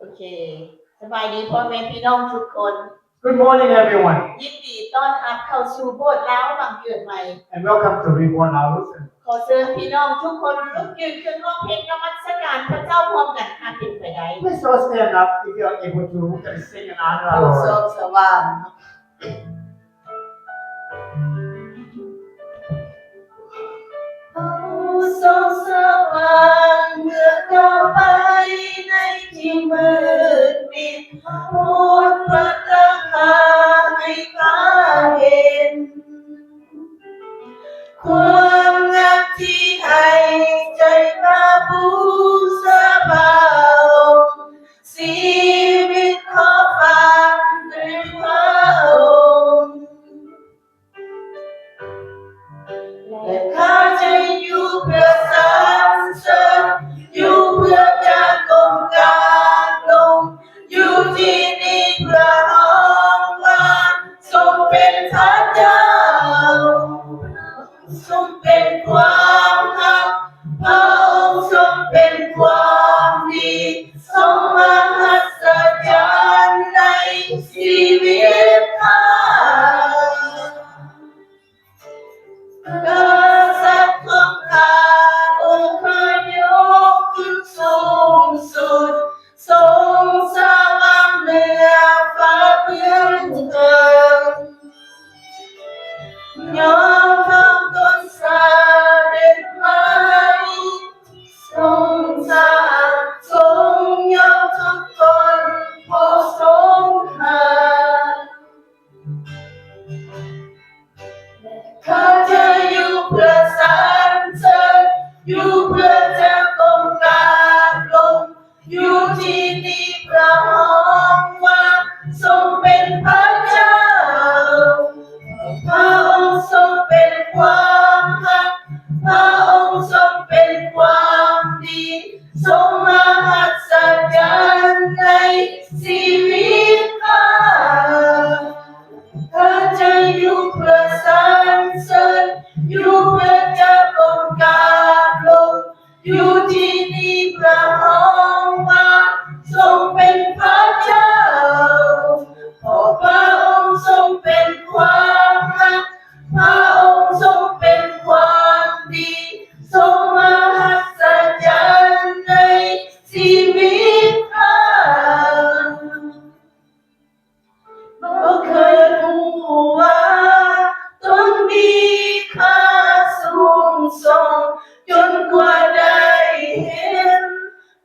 ໂອເຄ ສະບາຍດີພໍ່ແມ່ພີ່ນ້ອງທຸກຄົນ. Good morning, everyone. ຍິນດີຕ້ອນຮັບເຂົ້າສູ່ໂບດລາວບັງເກີດໃໝ່. And welcome to Reborn Lao Lutherans. ຂໍເຊີນພີ່ນ້ອງທຸກຄົນລຸກຢືນຂຶ້ນຮ້ອງເພງນະມັດສະການພະເຈົ້າພ້ອມກັນ ຫາກເປັນໄປໄດ້. Please all stand up if you are able to. We're gonna sing and honor our Lord. ຜູ້ຊົງສະຫວ່າງ ຜູ້ຊົງສະຫວ່າງ ເມື່ອກ້າວໄປໃນທີ່ມືດມິດ ໂປດປະທານໃຫ້ຂ້າເຫັນ ຄວາມງາມທີ່ໃຫ້ໃຈຂ້າບູຊາພະອົງ ຊີວິດຂໍຝາກໃນພະອົງ ແລະ ຂ້າຈະຢູ່ເພື່ອສັນເສີນ ຢູ່ເພື່ອຈະກົ້ມກາບລົງ ຢູ່ທີ່ນີ້ເພື່ອຮ້ອງວ່າ ຊົງເປັນພະເຈົ້າ. ຊົງເປັນຄວາມຮັກ, ພະອົງຊົງເປັນຄວາມດີ, ຊົງມະຫັດສະຈັນໃນຊີວິດຂ້າ. ກະສັດຂອງຂ້າ ອົງຂ້າຍົກຂຶ້ນສູງສຸດ, ຊົງສະຫວ່າງເໜືອຟ້າພື້ນເທິງ, ຍອມຖ່ອມຕົນສະເດັດມາ, ຊົງສ້າງ ຊົງຍອມທຸກຄົນ ເພາະຊົງຮັກ. ແລະ ຂ້າຈະຢູ່ເພື່ອສັນເສີນ, ຢູ່ເພື່ອຈະກົ້ມກາບລົງ, ຢູ່ທີ່ນີ້ເພື່ອຮ້ອງວ່າ ຊົງເປັນພະເຈົ້າ. ພະອົງຊົງເປັນຄວາມຮັກ, ພະອົງຊົງເປັນຄວາມດີ, ຊົງມະຫັດສະຈັນໃນຊີວິດຂ້າ. ຂ້າຈະຢູ່ເພື່ອສັນເສີນ, ຢູ່ເພື່ອຈະກົ້ມກາບລົງ, ຢູ່ທີ່ນີ້ເພື່ອຮ້ອງວ່າ ຊົງເປັນພະເຈົ້າ. ເພາະພະອົງຊົງເປັນຄວາມຮັກ, ພະອົງຊົງເປັນຄວາມດີ, ຊົງມະຫັດສະຈັນໃນຊີວິດຂ້າ. ບໍ່ເຄີຍຮູ້ວ່າຕົນມີຄ່າສູງສົ່ງ ຈົນກວ່າໄດ້ເຫັນ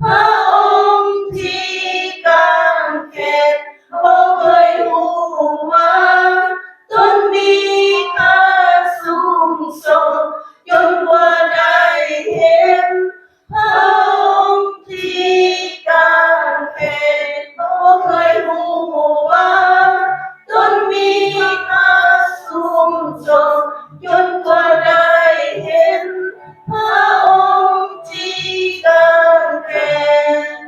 ພະອົງທີ່ກາງແຂນ. ບໍ່ເຄີຍຮູ້ວ່າຕົນມີຄ່າສູງສົ່ງ ຈົນກວ່າໄດ້ເຫັນ ພະອົງທີ່ກາງແຂນ. ບໍ່ເຄີຍຮູ້ວ່າຕົນມີຄ່າສູງສົ່ງ ຈົນກວ່າໄດ້ເຫັນພະອົງທີ່ກາງແຂນ.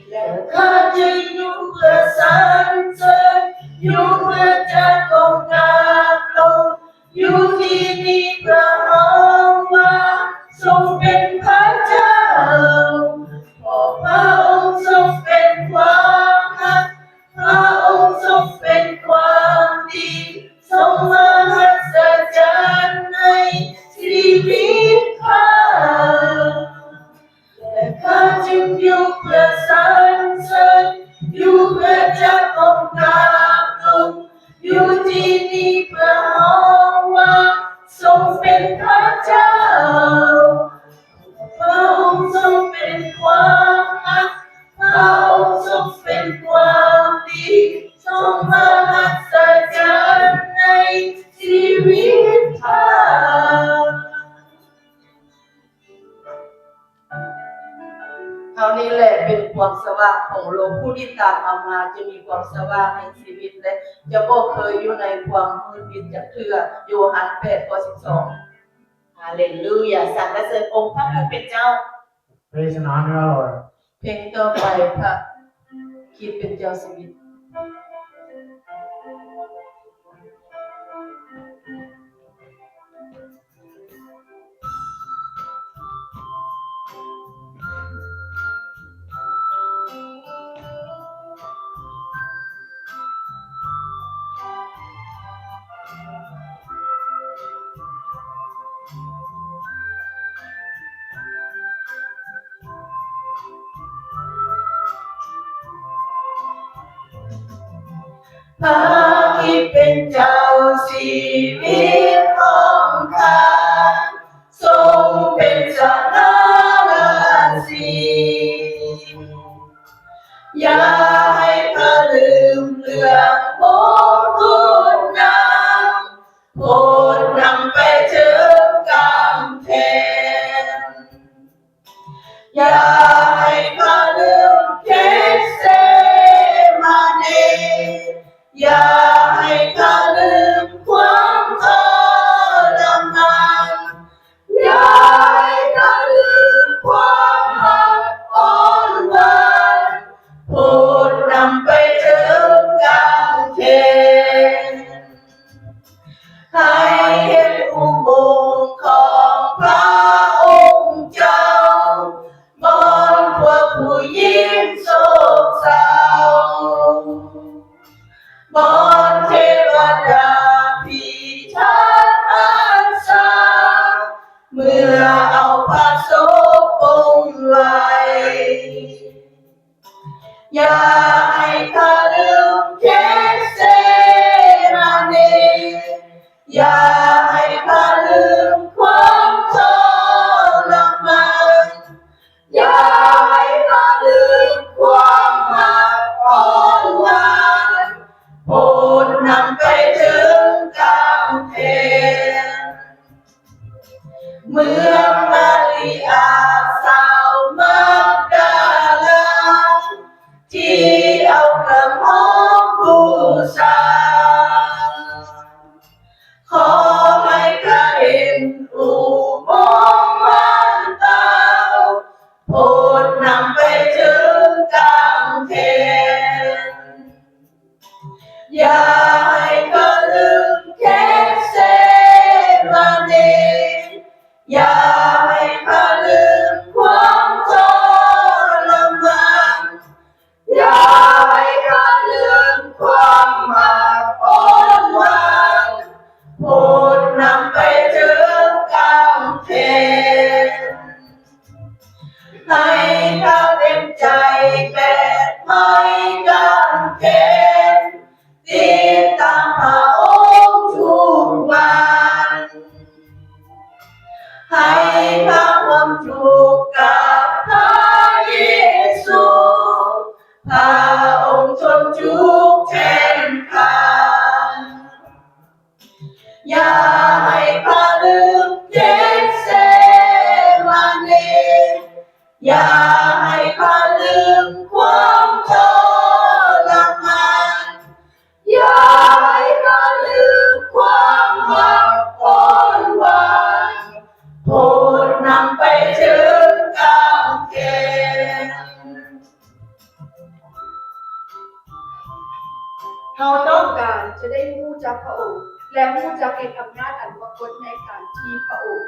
ແລະ ຂ້າຈະຢູ່ເພື່ອສັນເສີນ, ຢູ່ເພື່ອຈະກົ້ມກາບລົງ, ຢູ່ທີ່ນີ້ເພື່ອຮ້ອງວ່າ ຊົງເປັນພະເຈົ້າ. ເພາະພະອົງຊົງເປັນຄວາມຮັກ, ພະອົງຊົງເປັນຄວາມດີ, ຊົງມະຫັດສະຈັນໃນຊີວິດຂ້າ. ແລະ ຂ້າຈຶ່ງຢູ່ເພື່ອສັນເສີນ, ຢູ່ເພື່ອຈະກົ້ມກາບລົງ, ຢູ່ທີ່ນີ້ເພື່ອຮ້ອງວ່າ ຊົງເປັນພະເຈົ້າ. ພະອົງຊົງເປັນຄວາມຮັກ, ພະອົງຊົງເປັນຄວາມດີ, ຊົງມະຫັດສະຈັນໃນຊີວິດຂ້າ. ເທົ່ານີ້ແຫຼະເປັນຄວາມສະຫວ່າງຂອງໂລກ, ຜູ້ທີ່ຕາມເຮົາມາຈະມີຄວາມສະຫວ່າງແຫ່ງຊີວິດ ແລະ ຈະບໍ່ເຄີຍຢູ່ໃນຄວາມມືດມິດຈັກເທື່ອ. ໂຢຮັນ ແປດ ຂໍ້ ສິບສອງ. ຮາເລລູຢາ, ສັນລະເສີນອົງພະຜູ້ເປັນເຈົ້າ. Praise and honor our Lord. ເພງຕໍ່ໄປ ພະຄຣິດເປັນເຈົ້າຊີວິດ. ພະຄຣິດເປັນເຈົ້າຊີວິດຂອງຂ້າ ຊົງເປັນສະຫງ່າລາສີ ຢ່າໃຫ້ຂ້າລືມເລື່ອງມົງຄຸດນາມ ໂຜດນຳໄປເຖິງກຳແພງ. ຢ່າໃຫ້ຂ້າລືມເຄເຊມານີ ຢ່າໃຫ້ຂ້າລືມຄວາມທໍລະມານ ຢ່າໃຫ້ຂ້າລືມຄວາມຮັກອ່ອນຫວານ ໂຜດນຳໄປເຖິງກຳແພງ. ໃຫ້ເຫັນອຸໂມງຂອງພະອົງເຈົ້າ ບ່ອນພວກຜູ້ຍິງໂສກເສົ້າ ບ່ອນເທວະດາພິທັກຮັກສາ ເມື່ອເອົາພະສົບປົງໄວ້. ຢ່າໃຫ້ຂ້າລືມເຄເຊມານີ ຢ່າໃຫ້ຂ້າລືມຄວາມທໍລະມານ ຢ່າໃຫ້ຂ້າລືມຄວາມຮັກອ່ອນຫວານ ໂຜດນຳໄປເຖິງກຳແພງ. ເມື່ອມາຣິອາສາວມາກດາລາ ທີ່ເອົາເຄື່ອງຫອມບູຊາ ຂໍໃຫ້ຂ້າເຫັນອຸໂມງຫວ່າງເຕົ້າ ໂຜດນຳໄປເຖິງກຳແພງ. ຢ່າໃຫ້ຂ້າລືມເຄເຊມານີ ຢ່າໃຫ້ຂ້າລືມຄວາມທໍລະມານ ຢ່າໃຫ້ຂ້າລືມຄວາມຮັກອ່ອນຫວານ ໂຜດນຳໄປເຖິງກຳແພງ. ໃຫ້ຂ້າເຕັມໃຈແບກໄມ້ກາງເຂນ ຕິດຕາມພະອົງທຸກວັນ ໃຫ້ຂ້າຮ່ວມທຸກກັບພະເຢຊູ ພະອົງທົນທຸກແທນຂ້າ. ຢ່າໃຫ້ຂ້າລືມເຄເຊມານີ ຢ່າໃຫ້ຂ້າລືມຄວາມທໍລະມານ ຢ່າໃຫ້ຂ້າລືມຄວາມຮັກອ່ອນຫວານ ໂຜດນຳໄປເຖິງກຳແພງ. ເຮົາຕ້ອງການຈະໄດ້ຮູ້ຈັກພະອົງ ແລະ ຮູ້ຈັກລິດອຳນາດອັນປາກົດໃນການທີ່ພະອົງ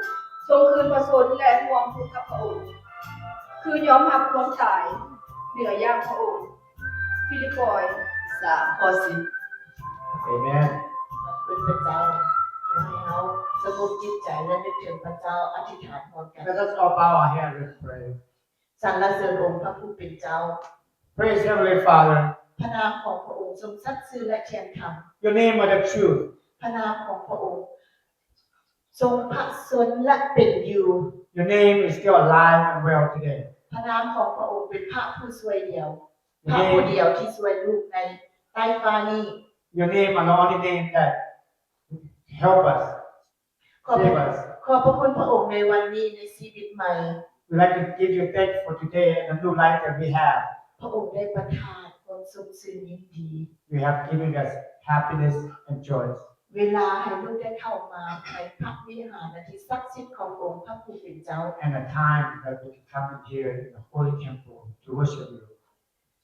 ຊົງຄືນພະຊົນ ແລະ ຮ່ວມທຸກກັບພະອົງ ຄືຍອມຮັບຄວາມຕາຍເໜືອຢ່າງພະອົງ. ຟີລິບປອຍ ສາມ ຂໍ້ສິບ. ເອເມນ. ຂອບຄຸນພະເຈົ້າ. ຂໍໃຫ້ເຮົາສະຫງົບຈິດໃຈ ແລະ ນຶກເຖິງພະເຈົ້າ, ອະທິຖານຮ່ວມກັນ. Let us all bow our head and pray. ສັນລະເສີນອົງພະຜູ້ເປັນເຈົ້າ. Praise Heavenly Father. ພະນາມຂອງພະອົງຊົງສັດຊື່ ແລະ ທ່ຽງທຳ. Your name are the truth. ພະນາມຂອງພະອົງຊົງພະຊົນ ແລະ ເປັນຢູ່. Your name is still alive and well today. ພະນາມຂອງພະອົງເປັນພະຜູ້ຊ່ວຍດຽວ, ພະຜູ້ດຽວທີ່ຊ່ວຍລູກໃນໃຕ້ຟ້ານີ້. Your name are the only name that help us. ຂອບພະ Save us. ຂອບພະຄຸນພະອົງໃນວັນນີ້ ໃນຊີວິດໃໝ່. We like to give you thanks for today and the new life that we have. ພະອົງໄດ້ປະທານຄວາມຊົມຊື່ນຍິນດີ. You have given us happiness and joy. ເວລາໃຫ້ລູກໄດ້ເຂົ້າມາໃນພະວິຫານອັນທີ່ສັກສິດຂອງອົງພະຜູ້ເປັນເຈົ້າ. And a time that we can come in here in the holy temple to worship you.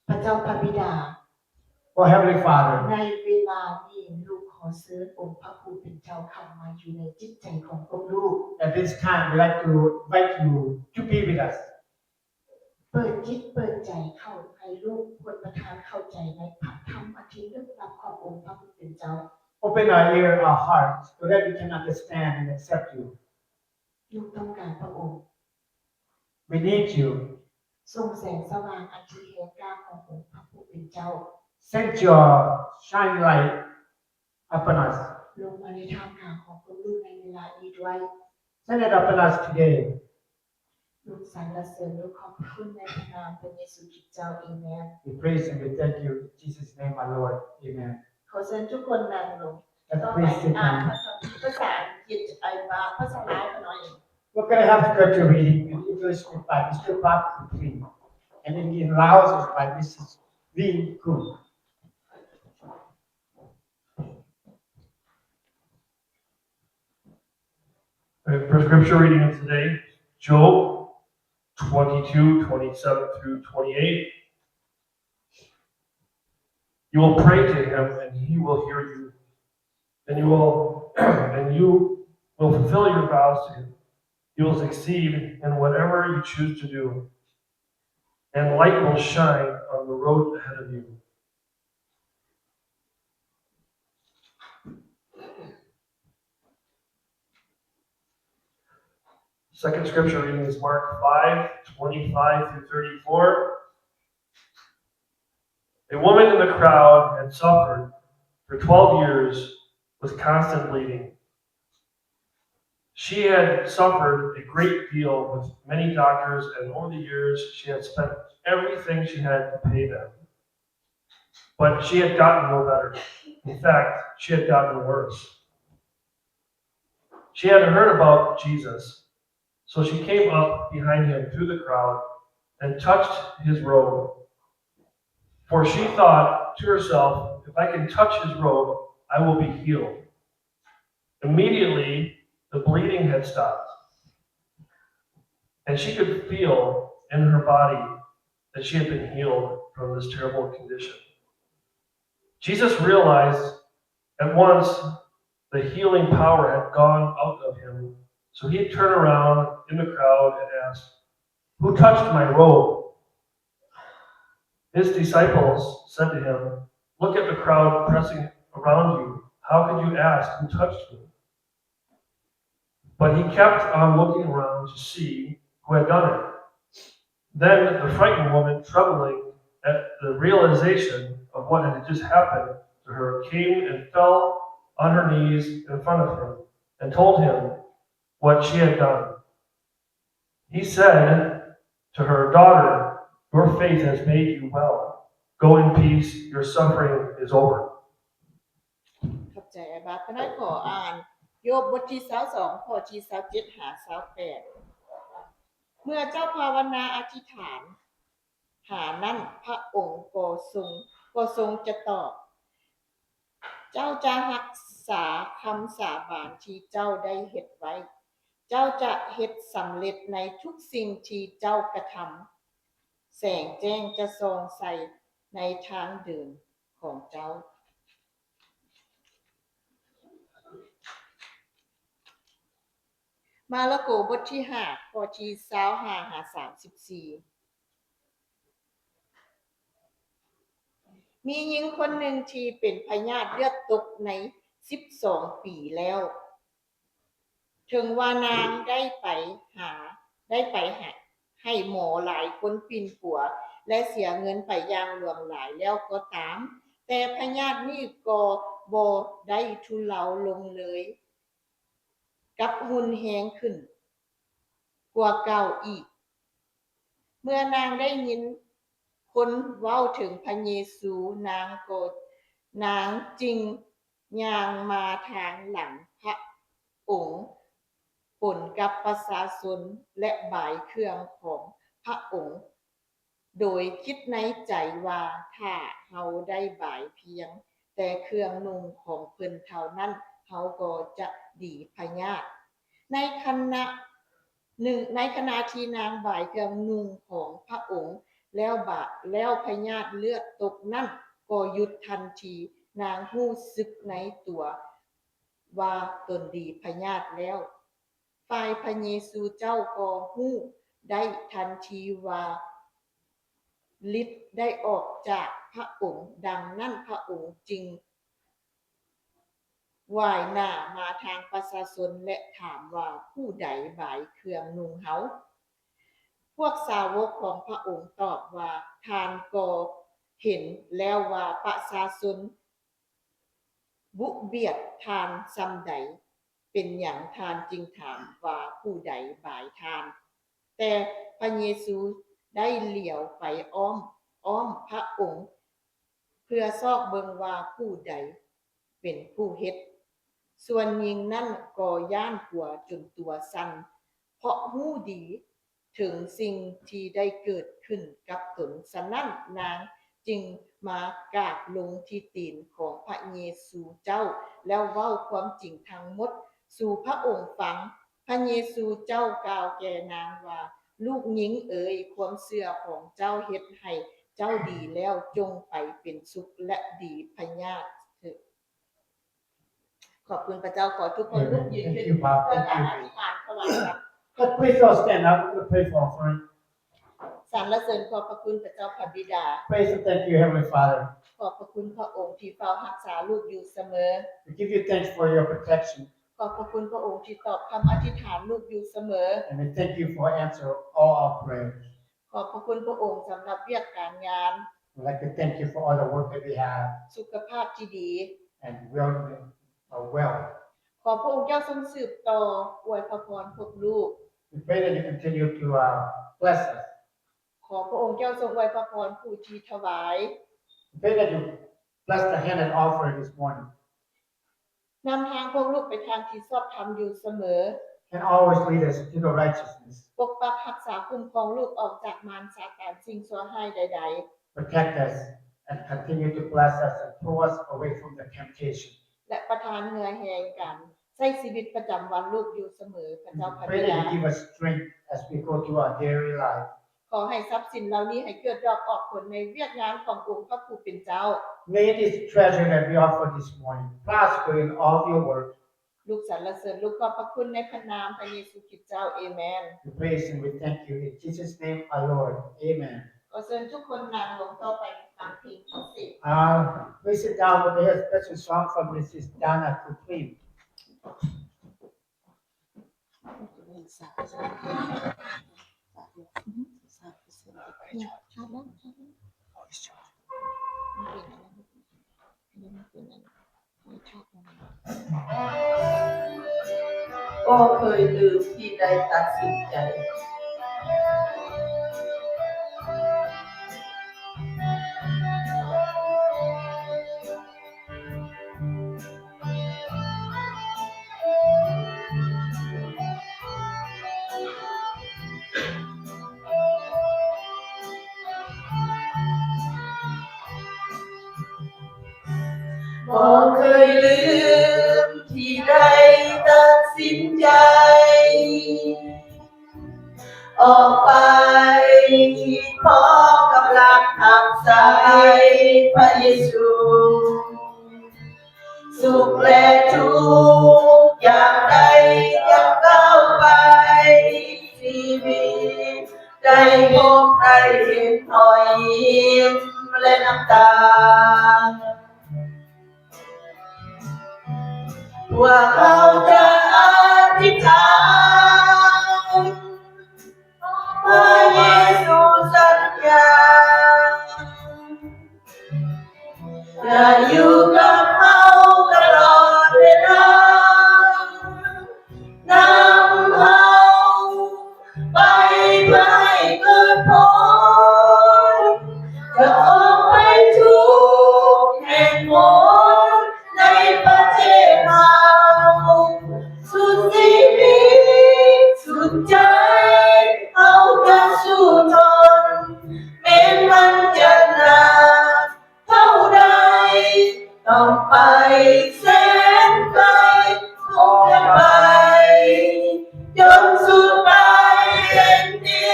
ພະເຈົ້າພະບິດາ. Oh Heavenly Father. ໃນເວລານີ້ ລູກຂໍເຊີນອົງພະຜູ້ເປັນເຈົ້າເຂົ້າມາຢູ່ໃນຈິດໃຈຂອງພວກລູກ. At this time, we like to invite you to be with us. ເປີດຈິດເປີດໃຈເຂົ້າໃຫ້ລູກ ໂປດປະທານເຂົ້າໃຈໃນພະທຳອັນທີ່ລຶກລັບຂອງອົງພະຜູ້ເປັນເຈົ້າ. Open our ear, our hearts, so that we can understand and accept you. ລູກຕ້ອງການພະອົງ. We need you. ສົ່ງແສງສະຫວ່າງອັນທີ່ແຮງກ້າຂອງອົງພະຜູ້ເປັນເຈົ້າ. Send your shine light upon us. ลงมาในท่ามกลางของคนรุ่นในเวลานี้ด้วย Send it upon us today. ลูกสรรเสริญ ลูกขอบพระคุณในพระนามพระเยซูคริสต์เจ้า เอเมน We praise and we thank you in Jesus' name, our Lord. Amen. ขอเชิญทุกคนนั่งลง Let's ต่อไป please sit อ่าน down. พระคัมภีร์ภาษาอังกฤษ ไอ้บา ภาษาลาวกันหน่อย We're gonna have scripture reading in English by Mister Bob Dupree, and in Laos is by Missus Vin Khun. All right, for scripture reading of today, Job twenty-two, twenty-seven through twenty-eight. You will pray to him, and he will hear you. And you will, and you will fulfill your vows to him. You will succeed in whatever you choose to do. And light will shine on the road ahead of you. Second scripture reading is Mark five, twenty-five through thirty-four. A woman in the crowd had suffered for twelve years with constant bleeding. She had suffered a great deal with many doctors, and over the years she had spent everything she had to pay them. But she had gotten no better. In fact, she had gotten worse. She had heard about Jesus, so she came up behind him through the crowd and touched his robe. For she thought to herself, "If I can touch his robe, I will be healed." Immediately, the bleeding had stopped, and she could feel in her body that she had been healed from this terrible condition. Jesus realized at once the healing power had gone out of him, so he turned around in the crowd and asked, "Who touched my robe?" His disciples said to him, "Look at the crowd pressing around you. How could you ask, 'Who touched me?'" But he kept on looking around to see who had done it. Then the frightened woman, trembling at the realization of what had just happened to her, came and fell on her knees in front of him and told him what she had done. He said to her, "Daughter, your faith has made you well. Go in peace, your suffering is over." ຂອບໃຈອ້າຍບາດ. ຂ້ານ້ອຍຂໍອ່ານໂຢບບົດທີຊາວສອງ ຂໍ້ທີຊາວເຈັດຫາຊາວແປດ. ເມື່ອເຈົ້າພາວະນາອະທິຖານຫານັ້ນ ພະອົງກໍຊົງ ກໍຊົງຈະຕອບ. ເຈົ້າຈະຮັກສາຄຳສາບານທີ່ເຈົ້າໄດ້ເຮັດໄວ້. ເຈົ້າຈະເຮັດສຳເລັດໃນທຸກສິ່ງທີ່ເຈົ້າກະທຳ. ແສງແຈ້ງຈະສ່ອງໃສ່ໃນທາງເດີນຂອງເຈົ້າ. ມາລະໂກ ບົດທີຫ້າ ຂໍ້ທີຊາວຫ້າຫາສາມສິບສີ່. ມີຍິງຄົນໜຶ່ງທີ່ເປັນພະຍາດເລືອດຕົກໃນສິບສອງປີແລ້ວ. ເຖິງວ່ານາງໄດ້ໄປຫາ ໄດ້ໄປໃຫ້ ໃຫ້ໝໍຫຼາຍຄົນປິ່ນປົວ ແລະ ເສຍເງິນໄປຢ່າງຫຼວງຫຼາຍແລ້ວກໍຕາມ, ແຕ່ພະຍາດນີ້ກໍບໍ່ໄດ້ທຸເລົາລົງເລີຍ. ກັບຮຸນແຮງຂຶ້ນກວ່າເກົ່າອີກ. ເມື່ອນາງໄດ້ຍິນຄົນເວົ້າເຖິງພະເຢຊູ, ນາງກໍ ນາງຈຶ່ງຍ່າງມາທາງຫຼັງພະອົງ, ປົນກັບປະຊາຊົນ ແລະ ບາຍເຄື່ອງຂອງພະອົງ. ໂດຍຄິດໃນໃຈວ່າ ຖ້າເຮົາໄດ້ບາຍພຽງແຕ່ເຄື່ອງນຸ່ງຂອງເພິ່ນເທົ່ານັ້ນ, ເຮົາກໍຈະດີພະຍາດ. ໃນຂະນະໜຶ່ງ, ໃນຂະນະທີ່ນາງບາຍເຄື່ອງນຸ່ງຂອງພະອົງແລ້ວບາດ, ແລ້ວພະຍາດເລືອດຕົກນັ້ນກໍຢຸດທັນທີ. ນາງຮູ້ສຶກໃນຕົວວ່າຕົນດີພະຍາດແລ້ວ. ຝ່າຍພະເຢຊູເຈົ້າກໍຮູ້ໄດ້ທັນທີວ່າ ລິດໄດ້ອອກຈາກພະອົງ, ດັ່ງນັ້ນພະອົງຈຶ່ງຫວາຍໜ້າມາທາງປະຊາຊົນ ແລະ ຖາມວ່າ, ຜູ້ໃດບາຍເຄື່ອງນຸ່ງເຮົາ? ພວກສາວົກຂອງພະອົງຕອບວ່າ, ທ່ານກໍ ເຫັນແລ້ວວ່າປະຊາຊົນບຸບຽດທ່ານສ່ຳໃດ? ເປັນຫຍັງທ່ານຈຶ່ງຖາມວ່າຜູ້ໃດບາຍທ່ານ? ແຕ່ພະເຢຊູໄດ້ຫຼຽວໄປອ້ອມ ອ້ອມພະອົງ ເພື່ອຊອກເບິ່ງວ່າຜູ້ໃດເປັນຜູ້ເຮັດ. ສ່ວນຍິງນັ້ນກໍຢ້ານກົວຈົນຕົວສັ່ນ ເພາະຮູ້ດີເຖິງສິ່ງທີ່ໄດ້ເກີດຂຶ້ນກັບຕົນ. ສະນັ້ນນາງຈຶ່ງມາກາບລົງທີ່ຕີນຂອງພະເຢຊູເຈົ້າ ແລ້ວເວົ້າຄວາມຈິງທັງໝົດສູ່ພະອົງຟັງ. ພະເຢຊູເຈົ້າກ່າວແກ່ນາງວ່າ, ລູກຍິງເອີຍ, ຄວາມເຊື່ອຂອງເຈົ້າເຮັດໃຫ້ເຈົ້າດີແລ້ວ, ຈົ່ງໄປເປັນສຸກ ແລະ ດີພະຍາດເທີ້. ຂອບຄຸນພະເຈົ້າ. ຂໍທຸກຄົນລຸກຢືນຂຶ້ນ Thank you, Bob. ເພື່ອການອະທິຖານຖວາຍພະ. But please all stand up. We're gonna pray for offering. ສັນລະເສີນຂອບພະຄຸນພະເຈົ້າພະບິດາ. Praise and thank you, Heavenly Father. ຂອບພະຄຸນພະອົງທີ່ເຝົ້າຮັກສາລູກຢູ່ສະເໝີ. We give you thanks for your protection. ຂອບພະຄຸນພະອົງທີ່ຕອບຄຳອະທິຖານລູກຢູ່ສະເໝີ. And we thank you for answer all our prayers. ຂອບພະຄຸນພະອົງສຳລັບວຽກການງານ. We'd like to thank you for all the work that we have. ສຸຂະພາບທີ່ດີ. And well, uh, wealth. ຂໍພະອົງເຈົ້າຊົງສືບຕໍ່ອວຍພະພອນພວກລູກ. We pray that you continue to, uh, bless us. ຂໍພະອົງເຈົ້າຊົງອວຍພະພອນຜູ້ທີ່ຖວາຍ. We pray that you bless the hand and offering this morning. ນຳທາງພວກລູກໄປທາງທີ່ຊອບທຳຢູ່ສະເໝີ. And always lead us to the righteousness. ປົກປັກຮັກສາຄຸ້ມຄອງລູກອອກຈາກມານຊາຕານສິ່ງຊົ່ວຮ້າຍໃດໆ. Protect us and continue to bless us and pull us away from the temptation. ແລະ ປະທານເຫື່ອແຮງການໃຊ້ຊີວິດປະຈຳວັນລູກຢູ່ສະເໝີ. ພະເຈົ້າພະບິດາ. We pray that you give us strength as we go through our daily life. ຂໍໃຫ້ຊັບສິນເຫຼົ່ານີ້ໃຫ້ເກີດດອກອອກຜົນໃນວຽກງານຂອງອົງພະຜູ້ເປັນເຈົ້າ. May this treasure that we offer this morning prosper in all your work. ລູກສັນລະເສີນ ລູກຂອບພະຄຸນໃນພະນາມພະເຢຊູຄຣິດເຈົ້າ. ເອເມນ. We praise and we thank you in Jesus' name, our Lord. Amen. ຂໍເຊີນທຸກຄົນນັ່ງລົງຕໍ່ໄປຟັງເພງພິເສດ. Uh, please sit down. We're gonna hear a special song from Missus Dana Kuplin. ບໍ່ເຄີຍລືມທີ່ໄດ້ຕັດສິນໃຈ. ບໍ່ເຄີຍລືມທີ່ໄດ້ຕັດສິນໃຈ ອອກໄປພ້ອມກັບຫຼັກຮັກສາຍພະເຢຊູ. ສຸກແລະທຸກຢ່າງໃດຢ່າງກ້າວໄປ, ຊີວິດໄດ້ພົບໄດ້ເຫັນຮອຍຍິ້ມແລະນ້ຳຕາ. ພວກເຮົາຈະອະທິຖານ ພະເຢຊູສັນຍາ ຈະຢູ່ກັບເຮົາຕະຫຼອດເວລາ, ນຳເຮົາ ໄປເພື່ອໃຫ້ເກີດຜົນ, ຈະອອກໄປທຸກແຫ່ງຫົນໃນປະເທດເຮົາ, ສຸດຊີວິດສຸດໃຈເຮົາຈະສູ້ທົນ, ແມ່ນມັນຈະໜັກ ເທົ່າໃດ ຕ້ອງໄປແສນໄກ, ຄົງຈະໄປຈົນສຸດປາຍແຜ່ນດິ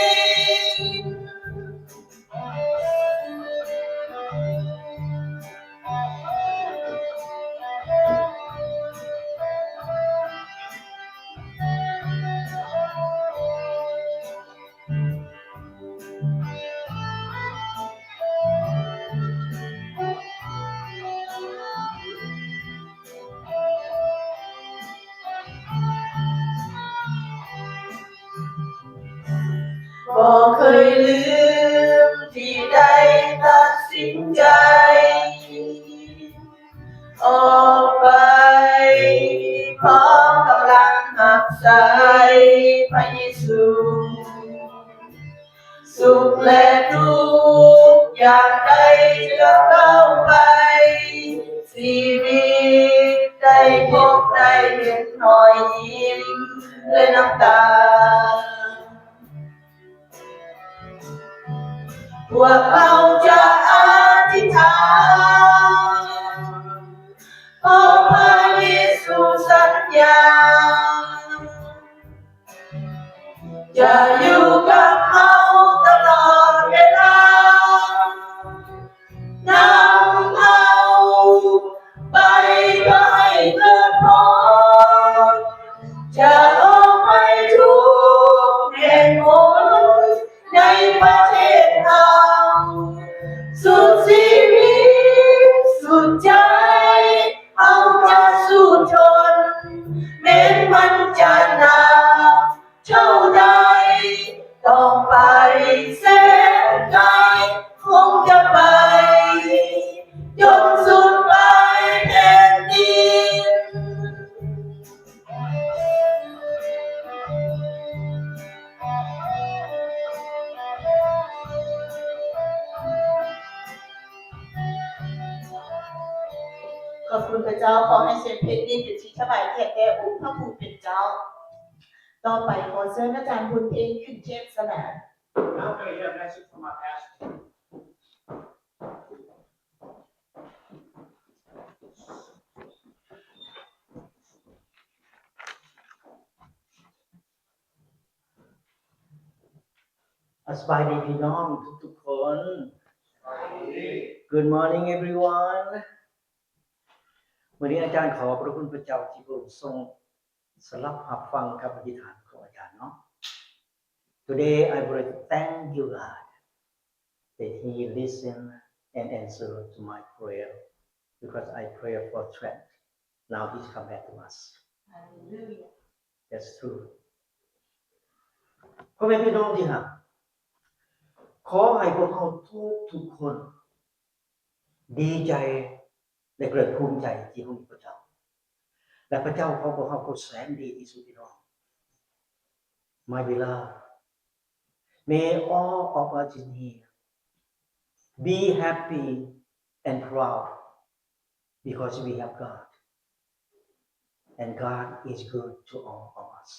ນ. ບໍ່ເຄີຍລືມທີ່ໄດ້ຕັດສິນໃຈ ພວກເຮົາຈະອະທິຖານ ເພາະພະເຢຊູສັນຍາ ຈະຢູ່ກັບເຮົາຕະຫຼອດເວລາ ນຳເຮົາໄປ ພາໃຫ້ເກີດຜົນ ຈະອອກໄປທຸກແຫ່ງຫົນ ໃນປະເທດເຮົາ ສຸດຊີວິດສຸດໃຈ ເຮົາຈະສູ້ທົນ ແມ່ນມັນຈະໜັກເທົ່າໃດ ຕ້ອງໄປແສນໄກ ຄົງຈະໄປຈົນສຸດປາຍແຜ່ນດິນ. ຂອບຄຸນພະເຈົ້າ. ຂໍໃຫ້ສຽງເພງນີ້ເປັນທີ່ຖວາຍກຽດແດ່ອົງພະຜູ້ເປັນເຈົ້າ. ຕໍ່ໄປຂໍເຊີນອາຈານບຸນເພັງຂຶ້ນເທດສະໜາ. Now we're gonna hear a message from our pastor. A ສະບາຍດີພີ່ນ້ອງທຸກໆຄົນ. Good morning everyone. ມື້ນີ້ອາຈານຂອບພະຄຸນພະເຈົ້າທີ່ພະອົງຊົງສະຫຼັບຮັບຟັງຄຳອະທິຖານຂອງອາຈານເນາະ. Today I would like to thank you God that he listen and answer to my prayer because I pray for strength. Now he's come back to us. Hallelujah. That's true. ພໍ່ແມ່ພີ່ນ້ອງທີ່ຮັກ, ຂໍໃຫ້ພວກເຮົາທຸກໆຄົນດີໃຈ ແລະ ເກີດພູມໃຈທີ່ເຮົາມີພະເຈົ້າ ແລະ ພະເຈົ້າຂອງພວກເຮົາກໍແສນດີທີ່ສຸດພີ່ນ້ອງ. My beloved, may all of us in here be happy and proud because we have God and God is good to all of us.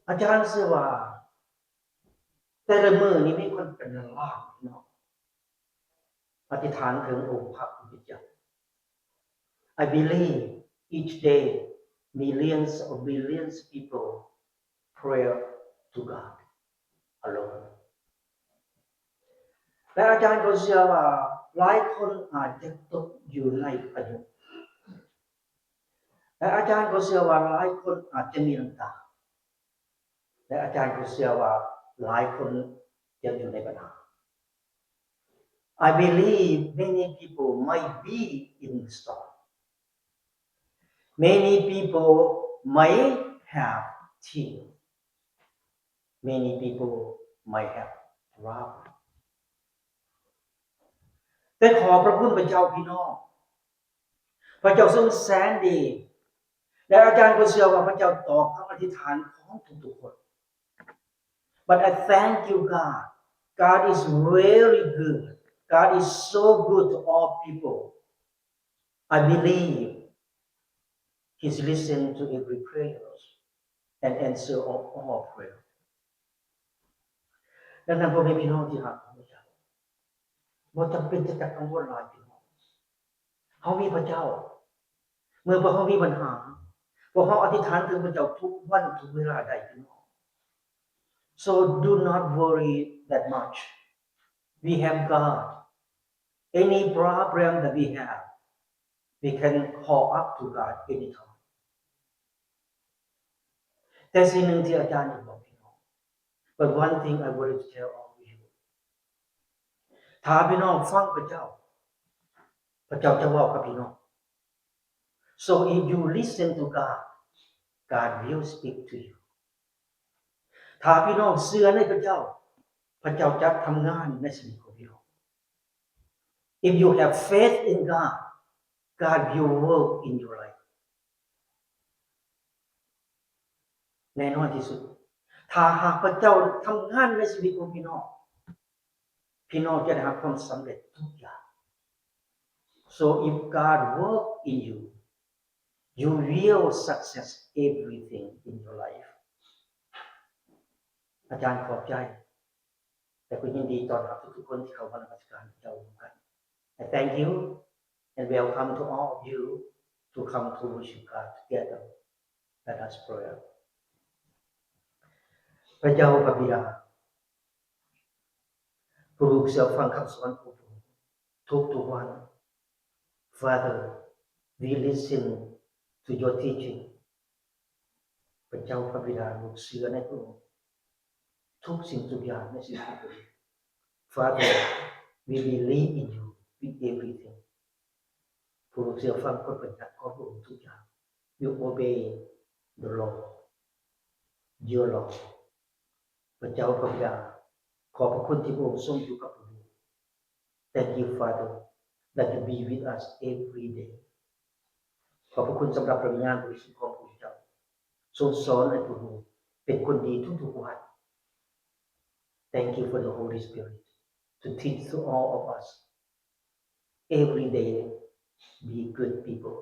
ອາຈານເຊື່ອວ່າ ແຕ່ລະມື້ນີ້ມີຄົນເປັນລ້ານໆເນາະ ອະທິຖານເຖິງອົງພະຜູ້ເປັນເຈົ້າ. I believe each day millions of billions people pray to God alone. ແລະ ອາຈານກໍເຊື່ອວ່າຫຼາຍຄົນອາດຈະຕົກຢູ່ໃນພະຍຸ ແລະ ອາຈານກໍເຊື່ອວ່າຫຼາຍຄົນອາດຈະມີນ້ຳຕາ ແລະ ອາຈານກໍເຊື່ອວ່າຫຼາຍຄົນຈະຢູ່ໃນບັນຫາ. I believe many people might be in storm. Many people might have tears. Many people might have problem. ແຕ່ຂໍພະຄຸນພະເຈົ້າພີ່ນ້ອງ ພະເຈົ້າຊົງແສນດີ ແລະ ອາຈານກໍເຊື່ອວ່າພະເຈົ້າຕອບຄຳອະທິຖານຂອງທຸກໆຄົນ. But I thank you, God. God is very good. God is so good to all people. I believe He's listened to every prayers and answer of all prayer. ດັ່ງນັ້ນ ພໍ່ແມ່ພີ່ນ້ອງທີ່ຮັກຂອງພະເຈົ້າ ບໍ່ຈຳເປັນຈະກັງວົນຫຼາຍ ພີ່ນ້ອງ. ເຮົາມີພະເຈົ້າ. ເມື່ອພວກເຮົາມີບັນຫາ, ພວກເຮົາອະທິຖານເຖິງພະເຈົ້າທຸກວັນທຸກເວລາໄດ້ ພີ່ນ້ອງ. So do not worry that much. We have God. Any problem that we have, we can call up to God anytime. ແຕ່ສິ່ງໜຶ່ງທີ່ອາຈານຢາກບອກພີ່ນ້ອງ, but one thing I wanted to tell all of you. ຖ້າພີ່ນ້ອງຟັງພະເຈົ້າ, ພະເຈົ້າຈະເວົ້າກັບພີ່ນ້ອງ. So if you listen to God, God will speak to you. ຖ້າພີ່ນ້ອງເຊື່ອໃນພະເຈົ້າ, ພະເຈົ້າຈະທຳງານໃນຊີວິດຂອງພີ່ນ້ອງ. If you have faith in God, God will work in your life. ແນ່ນອນທີ່ສຸດ, ຖ້າຫາກພະເຈົ້າທຳງານໃນຊີວິດຂອງພີ່ນ້ອງ, ພີ່ນ້ອງຈະໄດ້ຮັບຄວາມສຳເລັດທຸກຢ່າງ. So if God work in you, you will success everything in your life. ອາຈານຂອບໃຈ ແລະ ກໍຍິນດີຕ້ອນຮັບທຸກໆຄົນທີ່ເຂົ້າມານະມັດສະການພະເຈົ້າຮ່ວມກັນ. I thank you and welcome to all of you to come to worship God together. Let us pray. ພະເຈົ້າພະບິດາ, ພວກລູກເຊື່ອຟັງຄຳສອນຂອງພະອົງທຸກໆວັນ. Father, we listen to your teaching. ພະເຈົ້າພະບິດາ, ລູກເຊື່ອໃນພະອົງທຸກສິ່ງທຸກຢ່າງໃນຊີວິດຂອງພວກລູກ. Father, we believe in you with everything. ພວກລູກເຊື່ອຟັງກົດບັນຍັດຂອງພະອົງທຸກຢ່າງ. You obey the law, your law. ພະເຈົ້າພະບິດາ, ຂອບພະຄຸນທີ່ພະອົງຊົງຢູ່ກັບພວກລູກ. Thank you, Father, that you be with us every day. ຂອບພະຄຸນສຳລັບພະວິນຍານບໍລິສຸດຂອງພະເຈົ້າ, ຊົງສອນໃຫ້ພວກລູກເປັນຄົນດີທຸກໆວັນ. Thank you for the Holy Spirit to teach to all of us. Every day, be good people.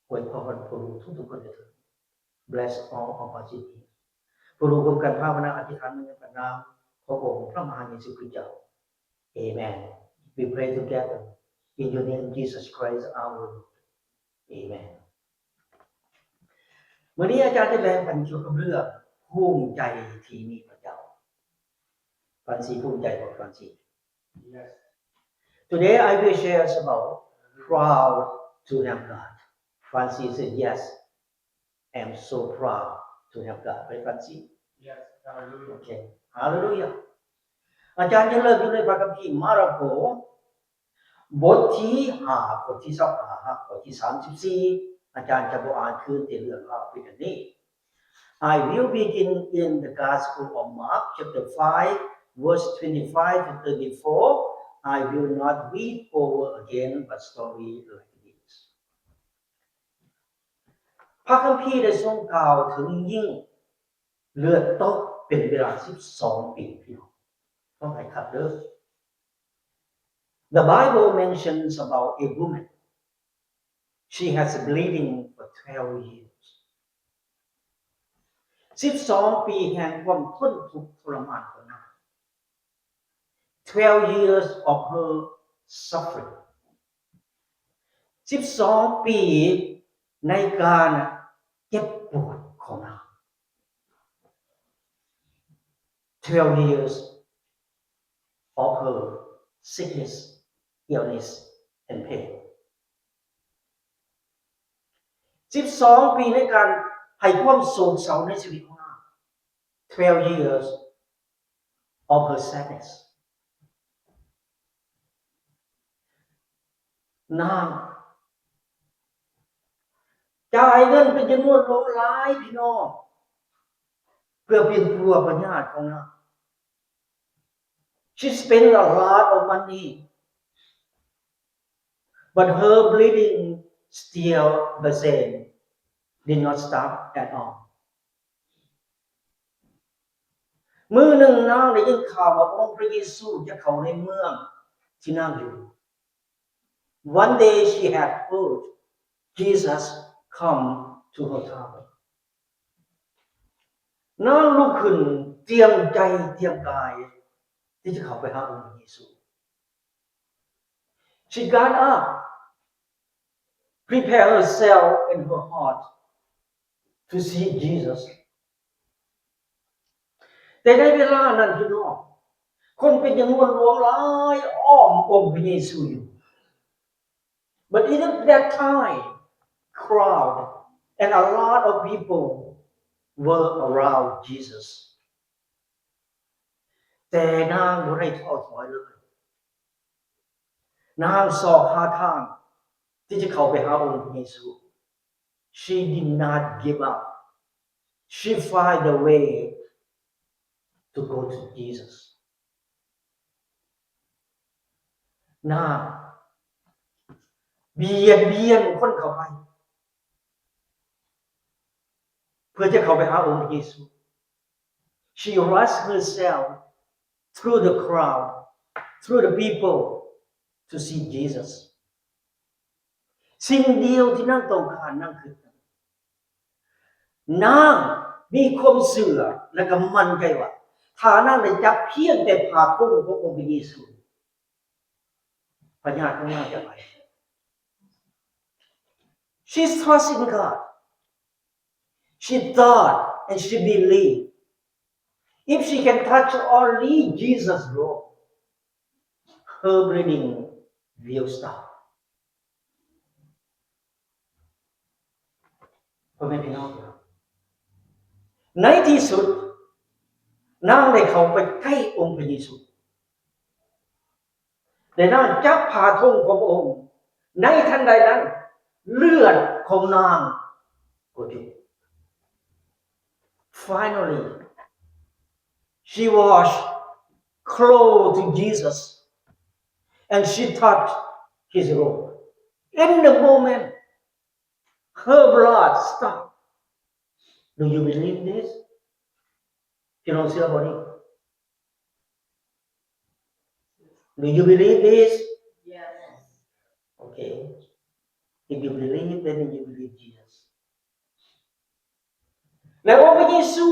ອວຍພອນພວກລູກທຸກໆຄົນເທີ້ນ. Bless all of us in here. ພວກລູກຮ່ວມກັນພາວະນາອະທິຖານໃນພະນາມຂອງອົງພະມະຫາເຢຊູຄຣິສເຈົ້າ. Amen. We pray together in your name, Jesus Christ, our Lord. Amen. ມື້ນີ້ອາຈານຈະແບ່ງປັນກ່ຽວກັບເລື່ອງ ພູມໃຈທີ່ມີພະເຈົ້າ. ຟານຊີພູມໃຈບໍ່ ຟານຊີ? Yes. Today I will share about proud to have God. Francis said, "Yes, I am so proud to have God." ໄປ Francis? Yes, hallelujah. ໂອເຄ ຮາເລລູຢາ. ອາຈານຈະເລີ່ມຢູ່ໃນພະຄຳພີມາລະໂກ ບົດທີຫ້າ ຂໍ້ທີຊາວຫ້າ ຫາ ຂໍ້ທີສາມສິບສີ່. ອາຈານຈະບໍ່ອ່ານຄືນ ແຕ່ເລື່ອງລາວເປັນອັນນີ້. I will begin in the Gospel of Mark, chapter five, verse twenty-five to thirty-four. I will not read over again, but story like this. ພະຄຳພີໄດ້ຊົງກ່າວເຖິງຍິງເລືອດຕົກເປັນເວລາສິບສອງປີ ພີ່ນ້ອງ. ຟັງໃຫ້ຄັກເດີ້. The Bible mentions about a woman. She has bleeding for twelve years. ສິບສອງປີແຫ່ງຄວາມທົນທຸກທໍລະມານຂອງນາງ. Twelve years of her suffering. ສິບສອງປີໃນການເຈັບປວດຂອງນາງ. Twelve years of her sickness, illness, and pain. ສິບສອງປີໃນການໃຫ້ຄວາມໂສກເສົ້າໃນຊີວິດຂອງນາງ. Twelve years of her sadness. ນາງຈ່າຍເງິນເປັນຈຳນວນຫຼວງຫຼາຍ ພີ່ນ້ອງ ເພື່ອປິ່ນປົວພະຍາດຂອງນາງ. She spent a lot of money, but her bleeding still the same, did not stop at all. ມື້ໜຶ່ງນາງໄດ້ຍິນຂ່າວວ່າອົງພະເຢຊູຈະເຂົ້າໃນເມືອງທີ່ນາງຢູ່. One day she had heard Jesus come to her town. ນາງລຸກຂຶ້ນຕຽມໃຈຕຽມກາຍທີ່ຈະເຂົ້າໄປຫາອົງພະເຢຊູ. She got up, prepare herself and her heart to see Jesus. ແຕ່ໃນເວລານັ້ນ ພີ່ນ້ອງ, ຄົນເປັນຈຳນວນຫຼວງຫຼາຍອ້ອມອົງພະເຢຊູຢູ່. But in that time, crowd and a lot of people were around Jesus. ແຕ່ນາງບໍ່ໄດ້ທໍ້ຖອຍເລີຍ. ນາງຊອກຫາທາງທີ່ຈະເຂົ້າໄປຫາອົງພະເຢຊູ. She did not give up. She find a way to go to Jesus. ນາງບຽດບຽນຄົນເຂົ້າໄປ ເພື່ອຈະເຂົ້າໄປຫາອົງພະເຢຊູ. She rushed herself through the crowd, through the people to see Jesus. ສິ່ງດຽວທີ່ນາງຕ້ອງການ ນາງຄິດ ນາງມີຄວາມເຊື່ອ ແລະກໍໝັ້ນໃຈວ່າ ຖ້ານາງໄດ້ຈັບພຽງແຕ່ຜ້າຖົງຂອງອົງພະເຢຊູ, ພະຍາດຂອງນາງຈະໄປ. She trust in God. She thought and she believed, if she can touch only Jesus' robe, her bleeding will stop. ພໍ່ແມ່ພີ່ນ້ອງ, ໃນທີ່ສຸດນາງໄດ້ເຂົ້າໄປໃກ້ອົງພະເຢຊູ ແລະ ນາງຈັບຜ້າຖົງຂອງພະອົງ. ໃນທັນໃດນັ້ນ, ເລືອດຂອງນາງກໍຢຸດ. Finally, she was close to Jesus and she touched his robe. In the moment, her blood stopped. Do you believe this? ພີ່ນ້ອງເຊື່ອບໍ່ນີ້? Do you believe this? Yes. Okay. If you believe, then you believe Jesus. ແລະ ອົງພະເຢຊູ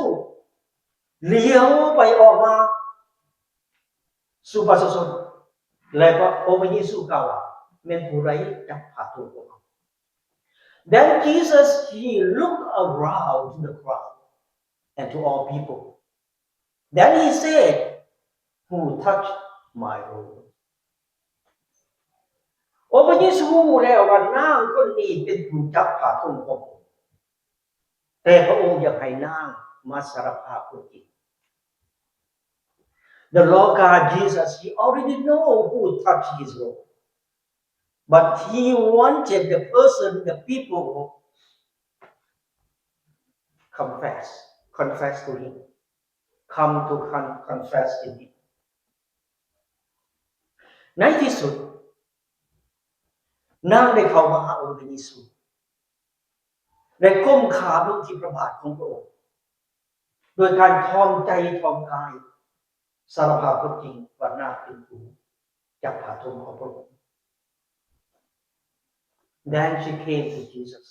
ຫຼຽວໄປອອກມາສູ່ປະຊາຊົນ ແລະ ກໍອົງພະເຢຊູກ່າວວ່າ ແມ່ນຜູ້ໃດຈັບຜ້າຖົງຂອງເຮົາ? Then Jesus, he looked around to the crowd and to all people. Then he said, "Who touched my robe?" ອົງພະເຢຊູຮູ້ແລ້ວວ່ານາງຄົນນີ້ເປັນຜູ້ຈັບຜ້າຖົງຂອງອົງ, ແຕ່ພະອົງຢາກໃຫ້ນາງມາສາລະພາບຄວາມຈິງ. The Lord God Jesus, he already know who touched his robe. But he wanted the person, the people, confess, confess to him, come to con-, confess in him. ໃນທີ່ສຸດ, ນາງໄດ້ເຂົ້າມາຫາອົງພະເຢຊູ ແລະ ກົ້ມຂາບລົງທີ່ພະບາດຂອງພະອົງ ໂດຍການຖ່ອມໃຈຖ່ອມກາຍ ສາລະພາບຄວາມຈິງວ່ານາງເປັນຜູ້ຈັບຜ້າຖົງຂອງພະອົງ. Then she came to Jesus,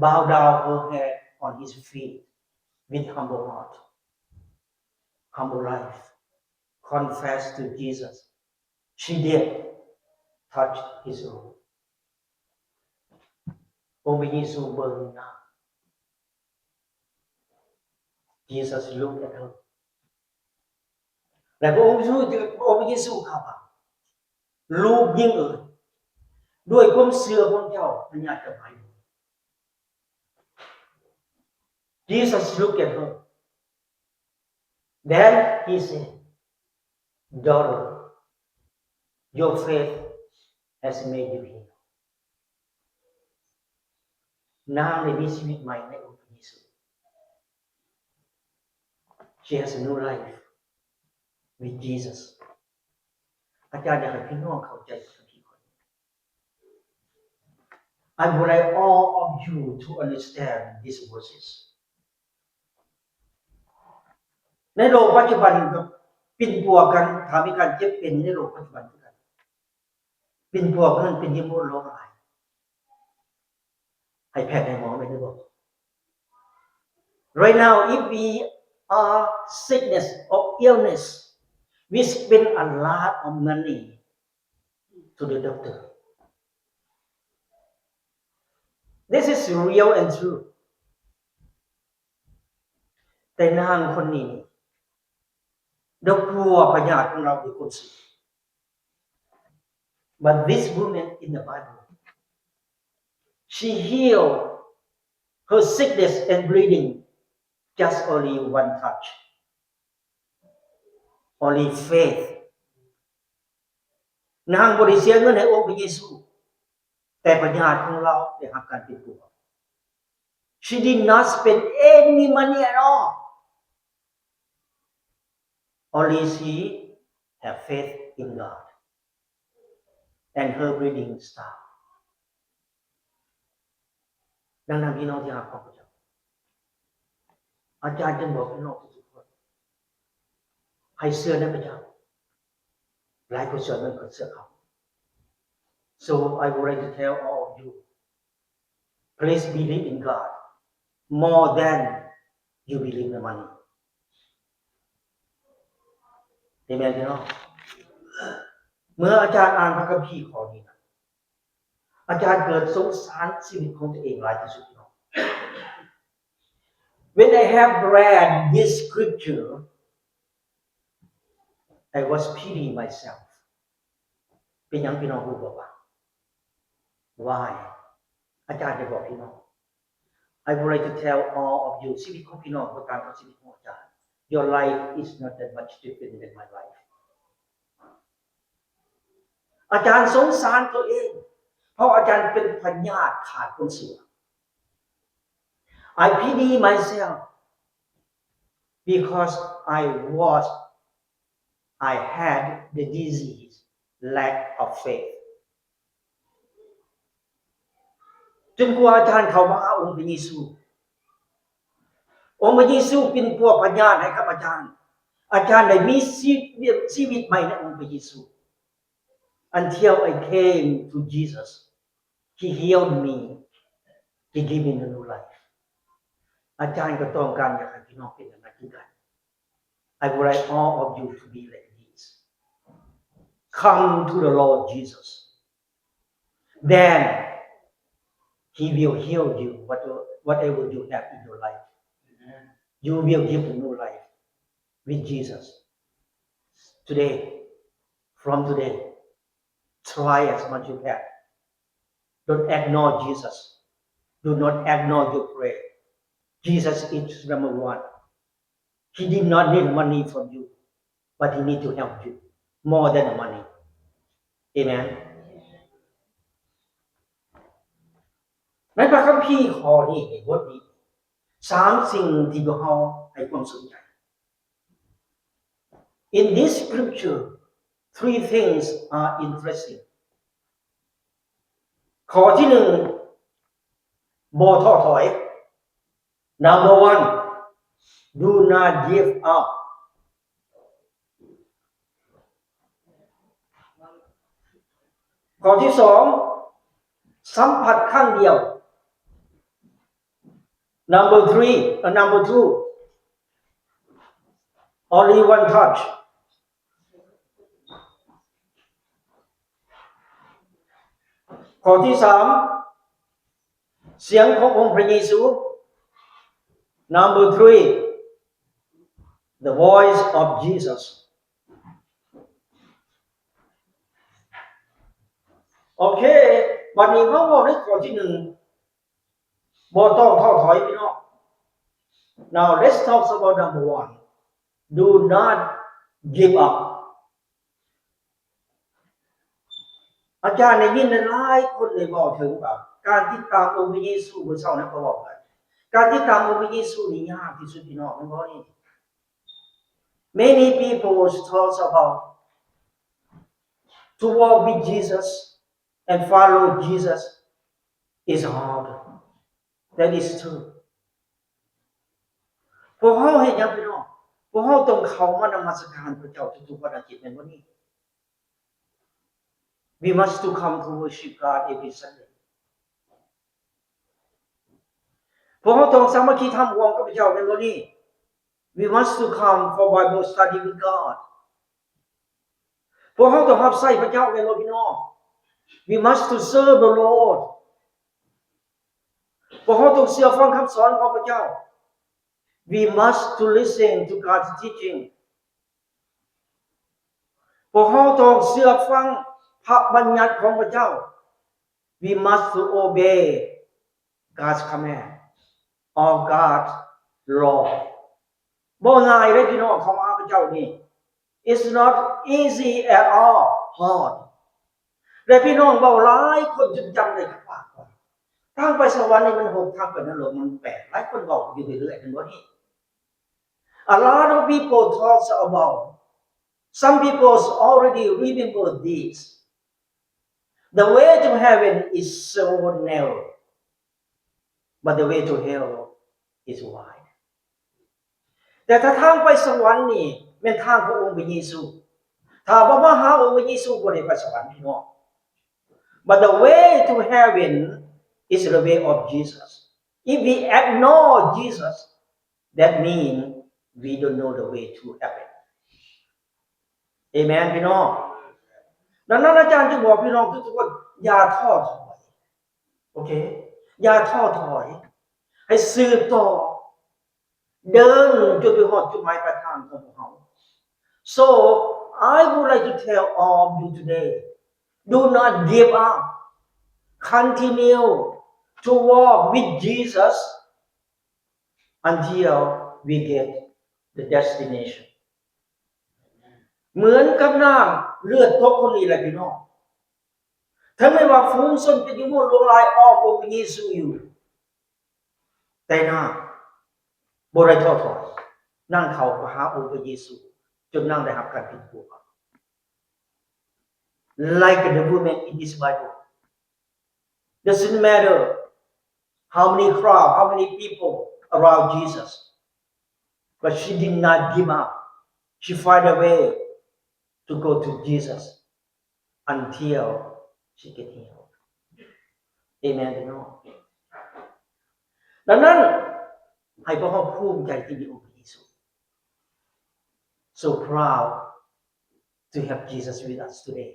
bow down her head on his feet with humble heart, humble life, confess to Jesus. She did touch his robe. ອົງພະເຢຊູເບິ່ງນາງ. Jesus looked at her. ແລະ ພະອົງເຢຊູ ພະອົງເຢຊູກ່າວວ່າ ລູກຍິງເອີຍ, ດ້ວຍຄວາມເຊື່ອຂອງເຈົ້າ ພະຍາດຈະຫາຍ. Jesus looked at her. Then he said, "Daughter, your faith has made you heal." ນາງໄດ້ມີຊີວິດໃໝ່ໃນອົງພະເຢຊູ. She has a new life with Jesus. ອາຈານຢາກໃຫ້ພີ່ນ້ອງເຂົ້າໃຈຄຳພີ້ຂ້ອຍ. I would like all of you to understand these verses. ໃນໂລກປັດຈຸບັນກໍປິ່ນປົວກັນ, ຖ້າມີການເຈັບເປັນໃນໂລກປັດຈຸບັນຄືກັນ, ປິ່ນປົວກັນເປັນເຫດໂຫດຮ້ອງໄຫ້. ໃຫ້ແພດໃຫ້ໝໍແມ່ນບໍ່? Right now, if we are sickness or illness, we spend a lot of money to the doctor. This is real and true. ແຕ່ນາງຄົນນີ້ນີ້ ດອກບົວພະຍາດຂອງລາວເປັນຄົນຊື່. But this woman in the Bible, she healed her sickness and bleeding just only one touch, only faith. ນາງບໍ່ໄດ້ເສຍເງິນໃຫ້ອົງພະເຢຊູ, ແຕ່ພະຍາດຂອງລາວໄດ້ຮັບການປ່ຽນປົວ. She did not spend any money at all. Only she have faith in God. And her bleeding stopped. ດັ່ງນັ້ນ ພີ່ນ້ອງທີ່ຮັກຂອງພະເຈົ້າ, ອາຈານຈຶ່ງບອກພີ່ນ້ອງທຸກໆຄົນ ໃຫ້ເຊື່ອໃນພະເຈົ້າ ຫຼາຍກວ່າເຊື່ອເງິນ ກວ່າເຊື່ອຄຳ. So I would like to tell all of you, please believe in God more than you believe the money. ເອເມນພີ່ນ້ອງ? ເມື່ອອາຈານອ່ານພະຄຳພີຂໍ້ນີ້ນະ ອາຈານເກີດສົງສານຊີວິດຂອງຕົວເອງຫຼາຍທີ່ສຸດພີ່ນ້ອງ. When I have read this scripture, I was pity myself. ເປັນຫຍັງພີ່ນ້ອງຮູ້ບໍ່ວ່າ why? ອາຈານຈະບອກພີ່ນ້ອງ I would like to tell all of you ຊີວິດຂອງພີ່ນ້ອງບໍ່ຕ່າງກັບຊີວິດຂອງອາຈານ. Your life is not that much different than my life. ອາຈານສົງສານຕົວເອງ ເພາະອາຈານເປັນພະຍາດຂາດຄວາມເຊື່ອ. I pity myself because I was, I had the disease, lack of faith. ຈົນກວ່າອາຈານເຂົ້າມາຫາອົງພະເຢຊູ, ອົງພະເຢຊູປິ່ນປົວພະຍາດໃຫ້ກັບອາຈານ, ອາຈານໄດ້ມີຊີວິດ ຊີວິດໃໝ່ໃນອົງພະເຢຊູ. Until I came to Jesus, He healed me, He gave me a new life. ອາຈານກໍຕ້ອງການຢາກໃຫ້ພີ່ນ້ອງເປັນຢ່າງນັ້ນຄືກັນ. I would like all of you to be like this. Come to the Lord Jesus. Then He will heal you, what, whatever you have in your life. You will give a new life with Jesus. Today, from today, try as much you can. Don't ignore Jesus. Do not ignore your prayer. Jesus is number one. He did not need money from you, but He need to help you more than the money. Amen. ໃນພະຄຳພີຂໍ້ນີ້ ໃນບົດນີ້ ສາມສິ່ງທີ່ພວກເຮົາໃຫ້ຄວາມສົນໃຈ. In this scripture, three things are interesting. ຂໍ້ທີໜຶ່ງ ບໍ່ທໍ້ຖອຍ. Number one, do not give up. ຂໍ້ທີສອງ ສຳຜັດຄັ້ງດຽວ. Number three, uh, number two, only one touch. ຂໍ້ທີສາມ ສຽງຂອງອົງພະເຢຊູ. Number three, the voice of Jesus. ໂອເຄ ບັດນີ້ມາເວົ້າໃນຂໍ້ທີໜຶ່ງ ບໍ່ຕ້ອງທໍ້ຖອຍ ພີ່ນ້ອງ. Now let's talk about number one. Do not give up. ອາຈານໄດ້ຍິນຫຼາຍໆຄົນໄດ້ເວົ້າເຖິງວ່າ ການຕິດຕາມອົງພະເຢຊູ, ມື້ເຊົ້ານີ້ກໍເວົ້າກັນ, ການຕິດຕາມອົງພະເຢຊູນີ້ຍາກທີ່ສຸດ ພີ່ນ້ອງ, ແມ່ນບໍ່ນີ້? Many people talks about to walk with Jesus and follow Jesus is hard. That is true. ພວກເຮົາເຮັດຫຍັງ ພີ່ນ້ອງ? ພວກເຮົາຕ້ອງເຂົ້າມານະມັດສະການພະເຈົ້າທຸກໆວັນອາທິດ ແມ່ນບໍ່ນີ້? We must to come to worship God every Sunday. ພວກເຮົາຕ້ອງສາມັກຄີທຳຮ່ວມກັບພະເຈົ້າ ແມ່ນບໍ່ນີ້? We must to come for Bible study with God. ພວກເຮົາຕ້ອງຮັບໃຊ້ພະເຈົ້າ ແມ່ນບໍ່ ພີ່ນ້ອງ? We must to serve the Lord. ພວກເຮົາຕ້ອງເຊື່ອຟັງຄຳສອນຂອງພະເຈົ້າ. We must to listen to God's teaching. ພວກເຮົາຕ້ອງເຊື່ອຟັງພະບັນຍັດຂອງພະເຈົ້າ. We must to obey God's command or God's law. ບໍ່ງ່າຍເດ້ ພີ່ນ້ອງ, ເຂົ້າມາຫາພະເຈົ້ານີ້ It's not easy at all, hard. ແລະ ພີ່ນ້ອງເວົ້າຫຼາຍຄົນຈົນຈຳໄດ້ກັບປາກວ່າ ທາງໄປສະຫວັນນີ້ມັນຫົກ, ທາງໄປນະລົກມັນແປດ. ຫຼາຍຄົນເວົ້າຢູ່ເລື້ອຍໆ ແມ່ນບໍ່ນີ້? A lot of people talks about, some people already remember this. The way to heaven is so narrow, but the way to hell is wide. ແຕ່ຖ້າທາງໄປສະຫວັນນີ້ແມ່ນທາງຂອງອົງພະເຢຊູ. ຖ້າບໍ່ມາຫາອົງພະເຢຊູ ບໍ່ໄດ້ໄປສະຫວັນ ພີ່ນ້ອງ. But the way to heaven is the way of Jesus. If we ignore Jesus, that means we don't know the way to heaven. ອາເມນພີ່ນ້ອງ. ດັ່ງນັ້ນອາຈານຈຶ່ງບອກພີ່ນ້ອງທຸກໆຄົນ ຢ່າທໍ້ຖອຍ. ໂອເຄ ຢ່າທໍ້ຖອຍ ໃຫ້ສືບຕໍ່ ເດີນຈົນໄປຮອດຈຸດໝາຍປາຍທາງຂອງພວກເຮົາ. So I would like to tell all of you today, do not give up. Continue to walk with Jesus until we get the destination. ເໝືອນກັບນ້ຳເລືອດຕົກຄົນນີ້ແຫຼະພີ່ນ້ອງ. ເຖິງແມ່ນວ່າຝູງຊົນຈະມີໝູ່ຫຼວງຫຼາຍອ້ອມອົງພະເຢຊູຢູ່, ແຕ່ນາງບໍ່ໄດ້ທໍ້ຖອຍ. ນາງເຂົ້າໄປຫາອົງພະເຢຊູ ຈົນນາງໄດ້ຮັບການປິ່ນປົວ. Like the woman in this Bible, doesn't matter how many crowd, how many people around Jesus, but she did not give up. She find a way to go to Jesus until she get healed. ອາເມນພີ່ນ້ອງ. ດັ່ງນັ້ນ ໃຫ້ພວກເຮົາພູມໃຈທີ່ມີອົງພະເຢຊູ. So proud to have Jesus with us today.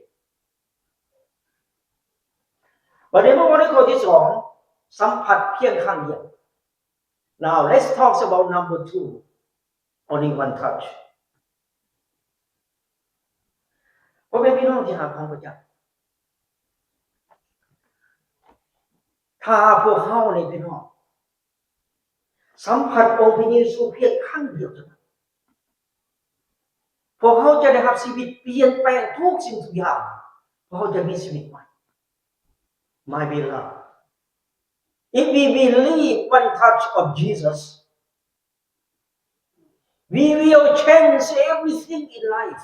ບັດນີ້ມາເວົ້າໃນຂໍ້ທີສອງ ສຳຜັດພຽງຄັ້ງດຽວ. Now let's talk about number two, only one touch. ພໍ່ແມ່ພີ່ນ້ອງທີ່ຮັກຂອງພະເຈົ້າ, ຖ້າພວກເຮົານີ້ພີ່ນ້ອງ ສຳຜັດອົງພະເຢຊູພຽງຄັ້ງດຽວເທົ່ານັ້ນ, ພວກເຮົາຈະໄດ້ຮັບຊີວິດປ່ຽນແປງທຸກສິ່ງທຸກຢ່າງ, ພວກເຮົາຈະມີຊີວິດໃໝ່. My beloved, if we believe one touch of Jesus, we will change everything in life.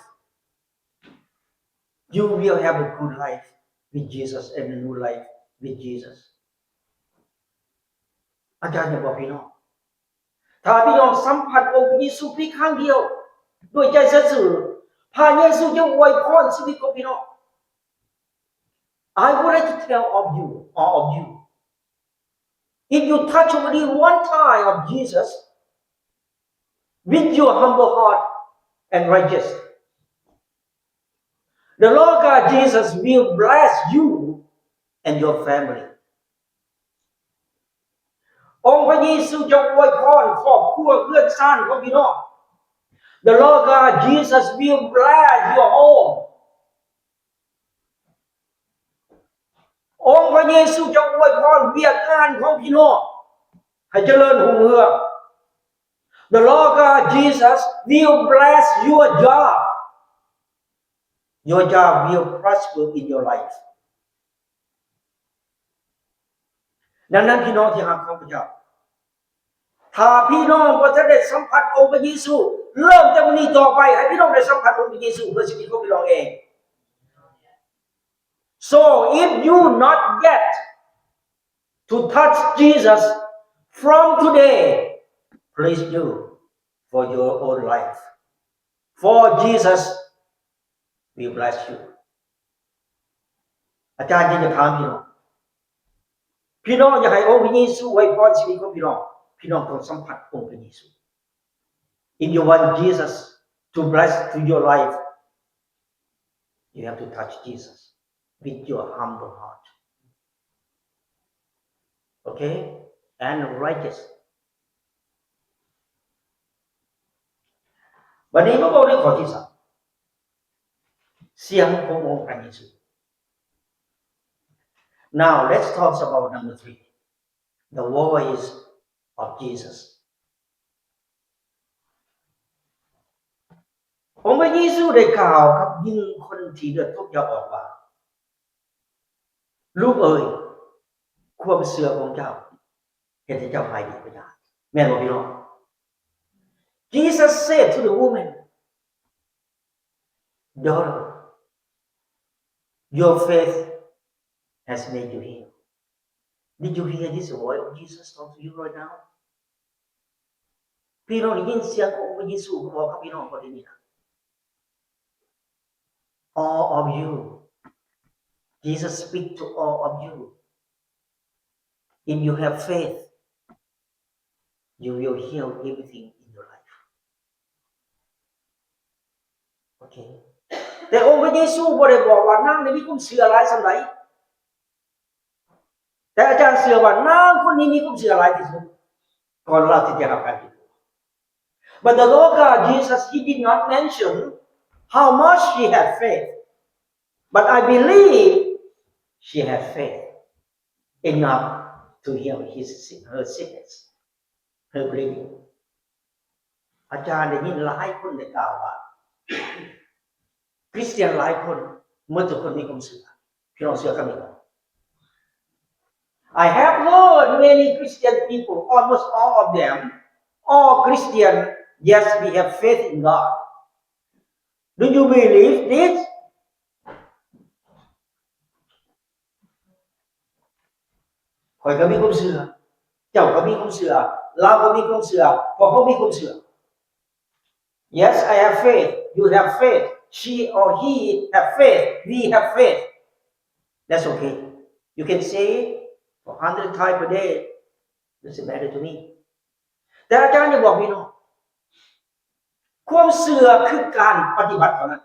You will have a good life with Jesus and a new life with Jesus. ອາຈານຢາກບອກພີ່ນ້ອງ, ຖ້າພີ່ນ້ອງສຳຜັດອົງພະເຢຊູພຽງຄັ້ງດຽວ ດ້ວຍໃຈສັດຊື່, ພະເຢຊູຈະອວຍພອນຊີວິດຂອງພີ່ນ້ອງ. I would like to tell of you, all of you, if you touch only one time of Jesus with your humble heart and righteous, the Lord God Jesus will bless you and your family. ອົງພະເຢຊູຈະອວຍພອນຄອບຄົວເຮືອນຊານຂອງພີ່ນ້ອງ. The Lord God Jesus will bless your home. ອົງພະເຢຊູຈະອວຍພອນວຽກງານຂອງພີ່ນ້ອງໃຫ້ຈະເລີນຮຸ່ງເຮືອງ. The Lord God Jesus will bless your job. Your job will prosper in your life. ດັ່ງນັ້ນ ພີ່ນ້ອງທີ່ຮັກຂອງພະເຈົ້າ, ຖ້າພີ່ນ້ອງບໍ່ທັນໄດ້ສຳຜັດອົງພະເຢຊູ, ເລີ່ມແຕ່ມື້ນີ້ຕໍ່ໄປ ໃຫ້ພີ່ນ້ອງໄດ້ສຳຜັດອົງພະເຢຊູເພື່ອຊີວິດຂອງພີ່ນ້ອງເອງ. So if you not yet to touch Jesus, from today, please do for your own life. For Jesus will bless you. ອາຈານຈະຢາກຖາມພີ່ນ້ອງ, ພີ່ນ້ອງຢາກໃຫ້ອົງພະເຢຊູອວຍພອນຊີວິດຂອງພີ່ນ້ອງ, ພີ່ນ້ອງຕ້ອງສຳຜັດອົງພະເຢຊູ. If you want Jesus to bless to your life, you have to touch Jesus with your humble heart. Okay? And righteous. ບັດນີ້ມາເວົ້າໃນຂໍ້ທີສາມ ສຽງຂອງອົງພະເຢຊູ. Now let's talk about number three, the voice of Jesus. ອົງພະເຢຊູໄດ້ກ່າວກັບຍິງຄົນທີ່ເລືອດຕົກຢາກອອກວ່າ, ລູກເອີຍ, ຄວາມເຊື່ອຂອງເຈົ້າເຮັດໃຫ້ເຈົ້າຫາຍດີໄປໄດ້. ແມ່ນບໍ່ພີ່ນ້ອງ? Jesus said to the woman, "Daughter, your faith has made you heal." Did you hear this voice of Jesus talk to you right now? ພີ່ນ້ອງໄດ້ຍິນສຽງຂອງພະເຢຊູບອກກັບພີ່ນ້ອງບໍ່ດຽວນີ້ນະ? All of you. Jesus speak to all of you. If you have faith, you will heal everything in your life. Okay? ແຕ່ອົງພະເຢຊູບໍ່ໄດ້ບອກວ່ານາງນີ້ມີຄວາມເຊື່ອຫຼາຍສ່ຳໃດ. ແຕ່ອາຈານເຊື່ອວ່ານາງຄົນນີ້ມີຄວາມເຊື່ອຫຼາຍທີ່ສຸດ ກ່ອນລາວທີ່ຈະຮັບການປ່ຽນ. But the Lord God Jesus, he did not mention how much she had faith. But I believe she had faith enough to heal his, her sickness, her bleeding. ອາຈານໄດ້ຍິນຫຼາຍຄົນໄດ້ກ່າວວ່າ ຄຣິສຕຽນຫຼາຍຄົນ ໝົດທຸກຄົນມີຄວາມເຊື່ອ. ພີ່ນ້ອງເຊື່ອຄຳນີ້ບໍ່? I have heard many Christian people, almost all of them, all Christian, yes, we have faith in God. Do you believe this? ຂ້ອຍກໍມີຄວາມເຊື່ອ, ເຈົ້າກໍມີຄວາມເຊື່ອ, ລາວກໍມີຄວາມເຊື່ອ, ພວກເຮົາມີຄວາມເຊື່ອ. Yes, I have faith. You have faith. She or he have faith. We have faith. That's okay. You can say it for hundred times per day. Doesn't matter to me. ແຕ່ອາຈານຈະບອກພີ່ນ້ອງ ຄວາມເຊື່ອຄືການປະຕິບັດເທົ່ານັ້ນ.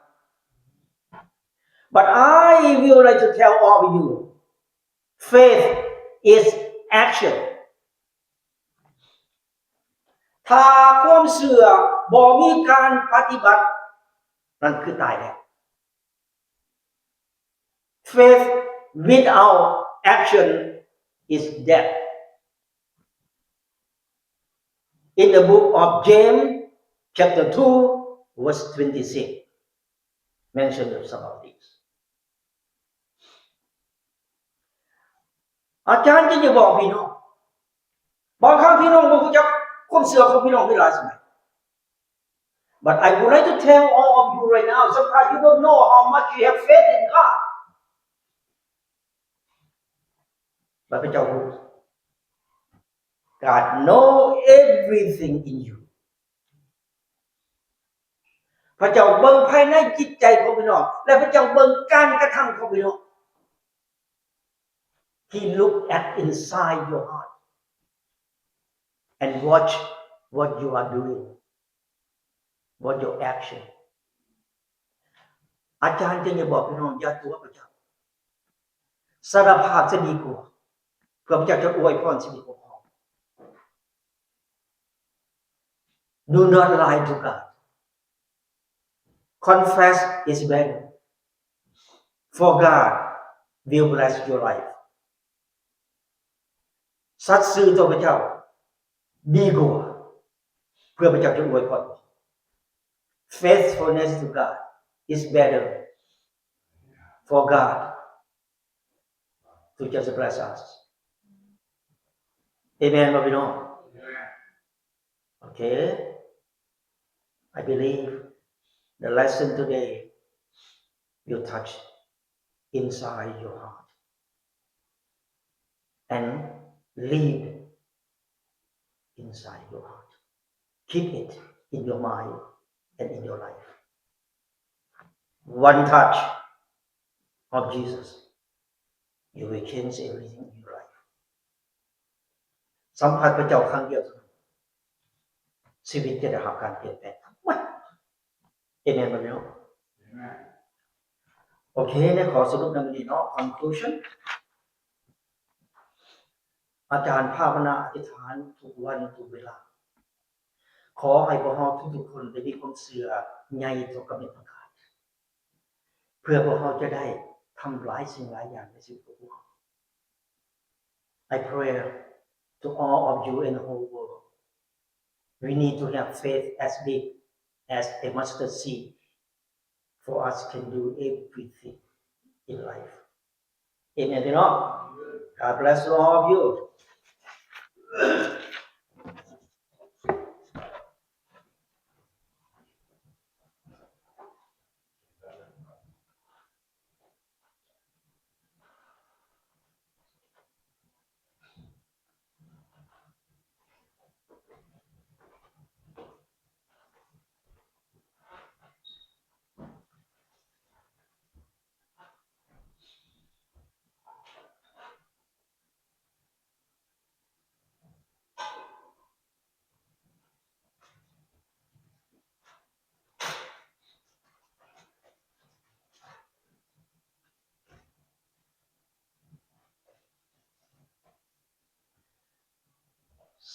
But I will like to tell all of you, faith is action. ຖ້າຄວາມເຊື່ອບໍ່ມີການປະຕິບັດ, ນັ້ນຄືຕາຍແລ້ວ. Faith without action is dead. In the book of James, chapter two, verse twenty-six, mention some of these. ອາຈານຈະຢາກບອກພີ່ນ້ອງ, ບາງຄັ້ງພີ່ນ້ອງບໍ່ຮູ້ຈັກຄວາມເຊື່ອຂອງພີ່ນ້ອງມີຫຼາຍສ່ຳໃດ. But I would like to tell all of you right now, sometimes you don't know how much you have faith in God. But ພະເຈົ້າຮູ້. God know everything in you. ພະເຈົ້າເບິ່ງພາຍໃນຈິດໃຈຂອງພີ່ນ້ອງ ແລະ ພະເຈົ້າເບິ່ງການກະທຳຂອງພີ່ນ້ອງ. He look at inside your heart and watch what you are doing, what your action. ອາຈານຈະຢາກບອກພີ່ນ້ອງ ຢ່າຕົວະພະເຈົ້າ. ສາລະພາບຈະດີກວ່າ ເພື່ອພະເຈົ້າຈະອວຍພອນຊີວິດຂອງເຮົາ. Do not lie to God. Confess is better, for God will bless your life. ສັດຊື່ຕໍ່ພະເຈົ້າດີກວ່າ ເພື່ອພະເຈົ້າຈະອວຍພອນ. Faithfulness to God is better, for God to just bless us. Amen ບໍ່ພີ່ນ້ອງ? Okay. I believe the lesson today will touch inside your heart and live inside your heart. Keep it in your mind and in your life. One touch of Jesus, you will change everything in your life. ສຳຜັດພະເຈົ້າຄັ້ງດຽວເທົ່ານັ້ນ ຊີວິດຈະໄດ້ຮັບການປ່ຽນແປງທັງໝົດ. ເອເມນບໍ່ພີ່ນ້ອງ? ໂອເຄ ໄດ້ຂໍສະຫຼຸບໃນມື້ນີ້ເນາະ conclusion. ອາຈານພາວະນາອະທິຖານທຸກວັນທຸກເວລາ. ຂໍໃຫ້ພວກເຮົາທຸກໆຄົນໄດ້ມີຄວາມເຊື່ອໃຫຍ່ຕໍ່ກຳແພງປະການ ເພື່ອພວກເຮົາຈະໄດ້ທຳຫຼາຍສິ່ງຫຼາຍຢ່າງໃນຊີວິດຂອງພວກເຮົາ. I pray to all of you in the whole world. We need to have faith as big as a mustard seed for us can do everything in life. Amen ພີ່ນ້ອງ. God bless all of you.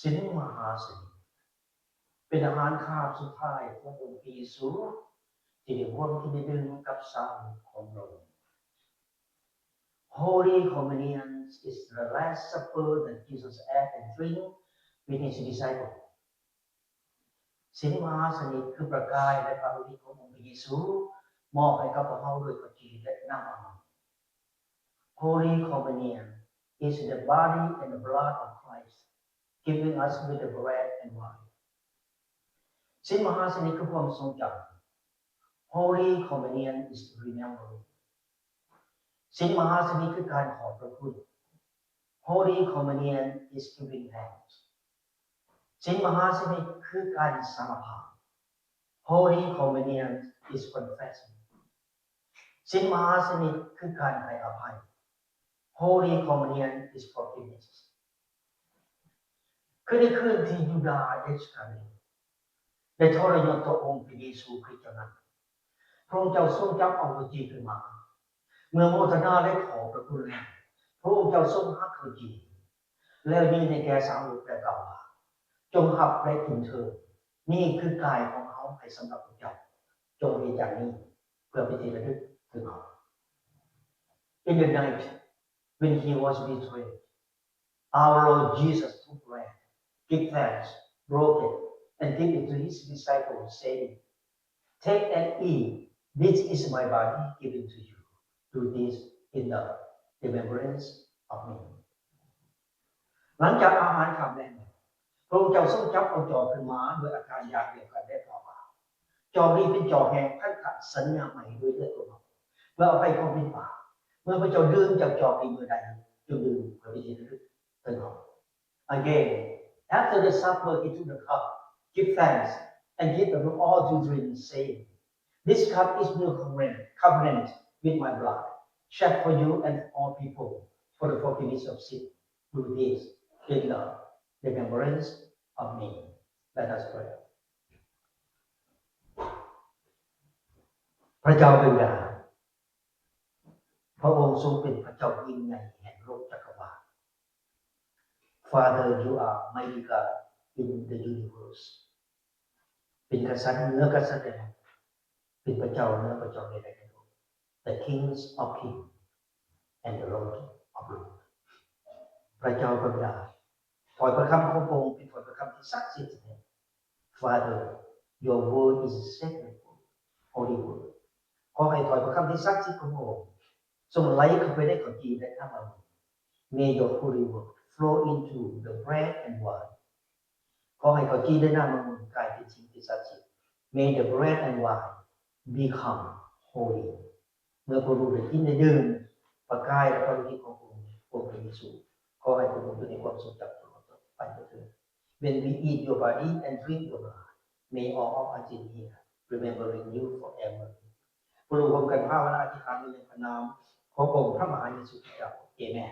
ສິນມະຫາສະນີ ເປັນອາຫານຄາບສຸດທ້າຍຂອງອົງພະເຢຊູ ທີ່ໄດ້ຮ່ວມກິນໄດ້ດື່ມກັບຊາວຂອງພະອົງ. Holy Communion is the Last Supper that Jesus ate and drink with his disciples. ສິນມະຫາສະນີ ຄືພະກາຍ ແລະ ພະໂລຫິດຂອງອົງພະເຢຊູ ມອບໃຫ້ກັບພວກເຮົາດ້ວຍພະຈິດ ແລະ ນ້ຳອາບ. Holy Communion is the body and the blood of Christ giving us with the bread and wine. ສິນມະຫາສະນີ ຄືຄວາມຊົງຈຳ. Holy Communion is remembering. ສິນມະຫາສະນີ ຄືການຂອບພະຄຸນ. Holy Communion is giving thanks. ສິນມະຫາສະນີ ຄືການສາລະພາບ. Holy Communion is confessing. ສິນມະຫາສະນີ ຄືການໃຫ້ອະໄພ. Holy Communion is forgiveness. ຄືໃນຄືນທີ່ຢູດາອິດສະກາຣິໂອດ ໄດ້ທໍລະຍົດຕໍ່ອົງພະເຢຊູຄຣິດເຈົ້ານັ້ນ, ພະອົງເຈົ້າຊົງຈັບເອົາເຂົ້າຈີ່ຂຶ້ນມາ. ເມື່ອໂມທະນາ ແລະ ຂອບພະຄຸນແລ້ວ, ພະອົງເຈົ້າຊົງຫັກເຂົ້າຈີ່ ແລ້ວຍື່ນໃຫ້ແກ່ສາວົກ ແລະ ກ່າວວ່າ, ຈົ່ງຮັບ ແລະ ກິນເທີ້ນ, ນີ້ຄືກາຍຂອງເຮົາໃຫ້ສຳລັບພວກເຈົ້າ, ຈົ່ງເຮັດຢ່າງນີ້ເພື່ອເປັນທີ່ລະລຶກເຖິງເຮົາ. In the night when he was betrayed, our Lord Jesus took bread, gave thanks, broke it, and gave it to his disciples, saying, Take and eat. This is my body given to you. Do this in the remembrance of me. ຫຼັງຈາກອາຫານຄ່ຳແລງແລ້ວ, ພະອົງເຈົ້າຊົງຈັບເອົາຈອກຂຶ້ນມາດ້ວຍອາການຢ່າງດຽວກັນ ແລະ ກ່າວວ່າ, ຈອກນີ້ເປັນຈອກແຫ່ງພັນທະສັນຍາໃໝ່ດ້ວຍເລືອດຂອງເຮົາ ເພື່ອອະໄພຄວາມຜິດບາບ. ເມື່ອພວກເຈົ້າດື່ມຈາກຈອກນີ້ເມື່ອໃດ, ຈົ່ງດື່ມເພື່ອເປັນທີ່ລະລຶກເຖິງເຮົາ. Again, after the supper, he took the cup, gave thanks, and gave them all to drink, saying, This cup is new covenant, covenant with my blood, shed for you and all people for the forgiveness of sin. Do this in the remembrance of me. Let us pray. ພະເຈົ້າເປັນຍາ, ພະອົງຊົງເປັນພະເຈົ້າຍິ່ງໃຫຍ່ແຫ່ງໂລກຈັກກະວານ. Father, you are mighty God in the universe. ເປັນກະສັດເໜືອກະສັດໃດໆ, ເປັນພະເຈົ້າເໜືອພະເຈົ້າໃດໆທັງປວງ, the kings of kings and the lord of lords. ພະເຈົ້າບັນດາ, ຖ້ອຍພະຄຳຂອງພະອົງເປັນຖ້ອຍພະຄຳທີ່ສັກສິດແທ້. Father, your word is sacred word, holy word. ຂໍໃຫ້ຖ້ອຍພະຄຳທີ່ສັກສິດຂອງພະອົງ ຈົ່ງໄຫຼເຂົ້າໄປໃນເຂົ້າຈີ່ ແລະ ນ້ຳອາບ. May your holy word flow into the bread and wine. ຂໍໃຫ້ເຂົ້າຈີ່ ແລະ ນ້ຳອາບກາຍເປັນສິ່ງທີ່ສັກສິດ. May the bread and wine become holy. ເມື່ອພວກລູກໄດ້ກິນໄດ້ດື່ມ ພະກາຍ ແລະ ພະໂລຫິດຂອງພະອົງ ພະເຢຊູ, ຂໍໃຫ້ພວກລູກຢູ່ໃນຄວາມຊົງຈຳຕະຫຼອດໄປເທີດ. When we eat your body and drink your blood, may all of us in here remembering you forever. ພວກລູກຮ່ວມກັນພາວະນາອະທິຖານໃນພະນາມຂອງພະອົງພະມະຫາເຢຊູຄຣິສເຈົ້າ. ເອເມນ.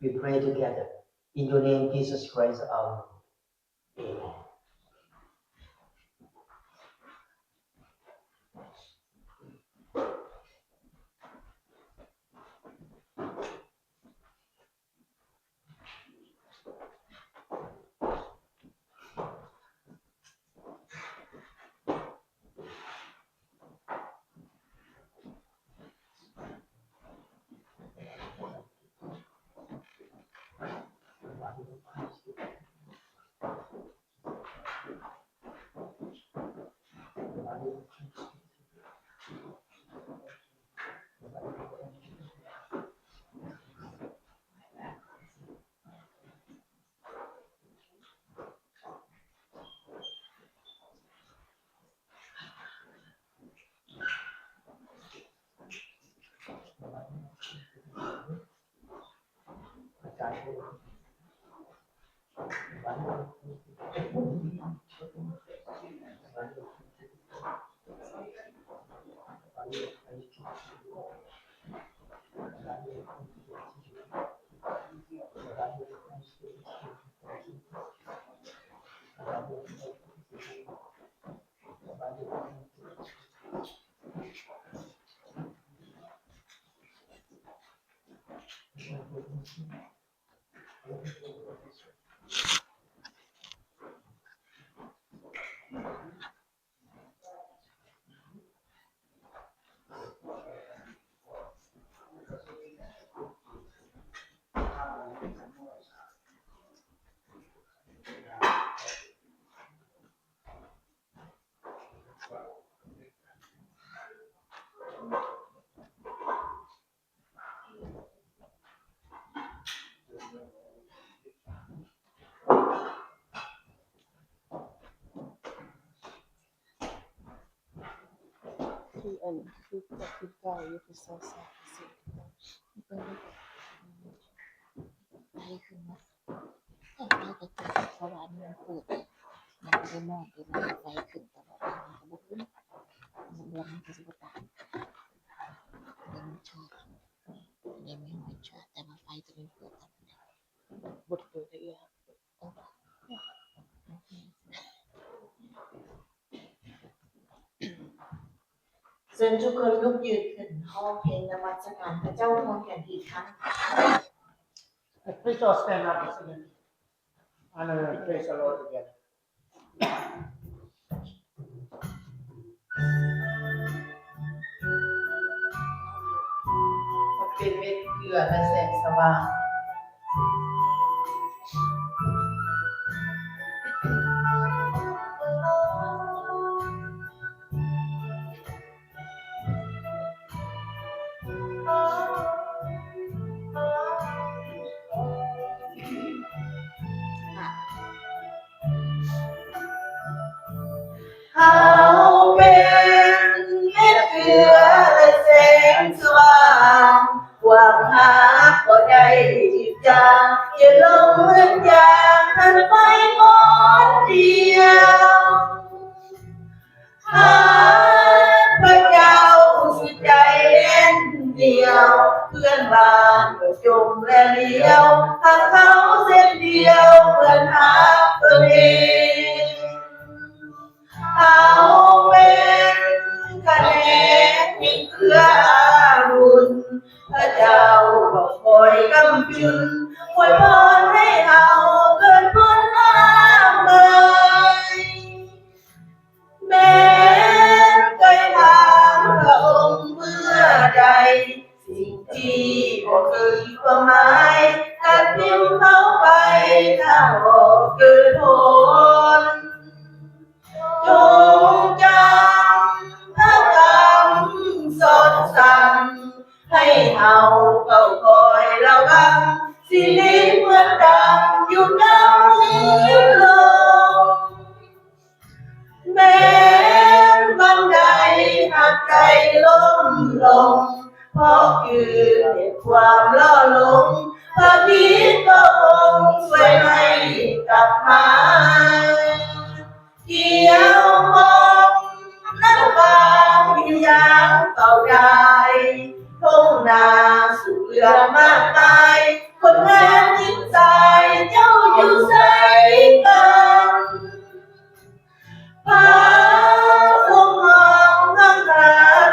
We pray together in your name, Jesus Christ, our Lord. Amen. ທີ່ອັນ ຄື ຄືເກົ່າຢູ່ ຄືຊາວຊາວ ໄປຂຶ້ນມາ ເພາະວ່າມັນເປີດ ມັນກໍໄດ້ມອດຢູ່ ມັນໄຟຂຶ້ນຕະຫຼອດ ມັນກໍບໍ່ຂຶ້ນ ເລື່ອງມັນກໍຊິບໍ່ຕາມ ເລື່ອງມັນຈອດ ເລື່ອງມັນຈອດ ແຕ່ວ່າໄຟຕົວນີ້ເປີດຕະຫຼອດ ບໍ່ເປີດເທື່ອ. ເຊີນທຸກຄົນລຸກຢືນຂຶ້ນ ຮ້ອງເພງນະມັດສະການພະເຈົ້າພ້ອມກັນອີກຄັ້ງ. Please all stand up and sing it. And, uh, praise the Lord together. ເປັນເມັດເກືອ ແລະ ແສງສະຫວ່າງ. ເຮົາເປັນເມັດເກືອ ແລະ ແສງສະຫວ່າງ ຄວາມຮັກກໍໄດ້ຈາງ ເຢັນລົງເໝືອນຢາງ ທັນໄຟໝົດດຽວ. ຫາກພະເຈົ້າສຸດໃຈເດັດດ່ຽວ ເພື່ອນບ້ານກໍຈົ່ມແລລຽວ ຫາກເຮົາເຊັ່ນດຽວ ເໝືອນຫາກຕົນເອງ. ເຮົາເປັນຂະແໜງແຫ່ງເຄືອອາລຸນ ພະເຈົ້າກໍຄອຍກຳຈຸນ ອວຍພອນໃຫ້ເຮົາເກີດຜົນງາມໃໝ່. ແມ່ນໃກ້ທາງພະອົງເມື່ອໃດ ສິ່ງທີ່ບໍ່ເຄີຍຄວາມໝາຍ ຕັດຖິ້ມເຜົາໄປ ຖ້າບໍ່ເກີດຜົນ. ຈົ່ງຈຳພະຄຳສອນສັ່ງ ໃຫ້ເຮົາເຝົ້າຄອຍລະວັງ ຊິມີເໝືອນດັ່ງຢູ່ກາງຄືນລົງ. ແມ່ນວັນໃດຫາກໃຈລົ້ມລົງ ເພາະຄືເປັນຄວາມຫຼໍ່ຫຼົງ ພະຄຣິດກໍຄົງຊ່ວຍໃຫ້ກັບມາ. ຂຽວຂອງນາງບານຢູ່ຢ່າງເປົ່າດາຍ ທົ່ງນາສຸກເຫຼືອງມາກມາຍ ຄົນງາມຍິງຊາຍເຈົ້າຢູ່ໃສກັນ? ພະສົງຫອມພະຄາ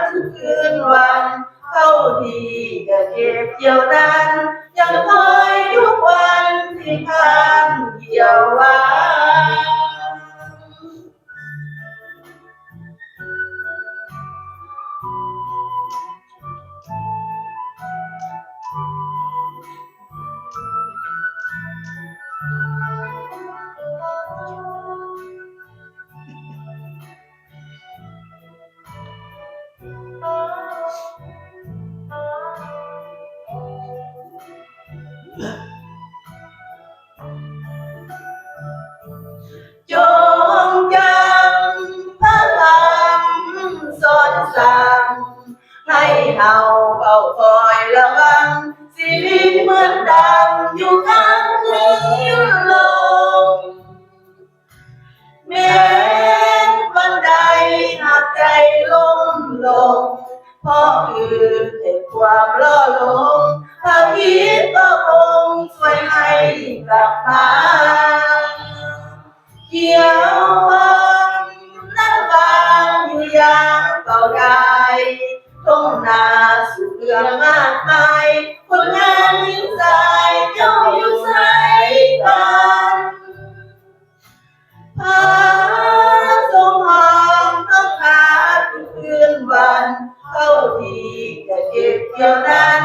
ທຸກຄືນວັນ ເຂົ້າທີ່ຈະເກັບກ່ຽວນັ້ນ ຍັງຄອຍທຸກວັນທີ່ທ່ານກ່ຽວວາງ. ຈົ່ງຈຳພະຄຳສອນສັ່ງ ໃຫ້ເຮົາເຝົ້າຄອຍລະວັງ ຊີວິດເໝືອນດັ່ງຢູ່ກາງຄືນລົງ. ແມ່ນວັນໃດຫາກໃຈລົ້ມລົງ ເພາະຄືແຕ່ຄວາມຫຼໍ່ຫຼົງ ພະຄຣິດກໍຄົງຊ່ວຍໃຫ້ກັບມາ. ຂຽວຫອມນາງບານຢູ່ຢ່າງເປົ່າດາຍ ທົ່ງນາສຸກເຫຼືອງມາກມາຍ ຜົນງານຍິງຊາຍເຈົ້າຢູ່ໃສກັນ? ພະສົງຫອມພະຄາທຸກຄືນວັນ ເຂົ້າທີ່ຈະເກັບກ່ຽວນັ້ນ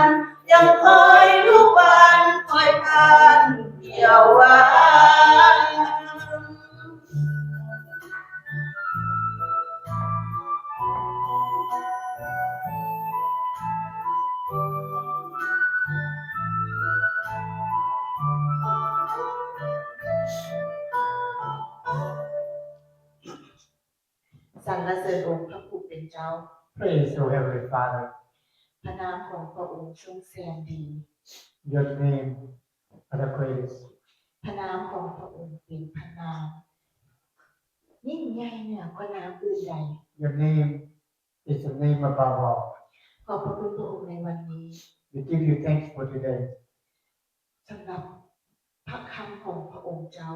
ຍັງຄອຍທຸກວັນ ຄອຍທ່ານກ່ຽວວາງ. ສັນລະເສີນອົງພະຜູ້ເປັນເຈົ້າ. Praise, O Heavenly Father. พระนามของพระองค์ทรงแสนดี Your name are the greatest. พระนามของพระองค์เป็นพระนามยิ่งใหญ่เหนือกว่านามอื่นใด Your name is the name above all. ขอบพระคุณพระองค์ในวันนี้ We give you thanks for today, สำหรับพระคำของพระองค์เจ้า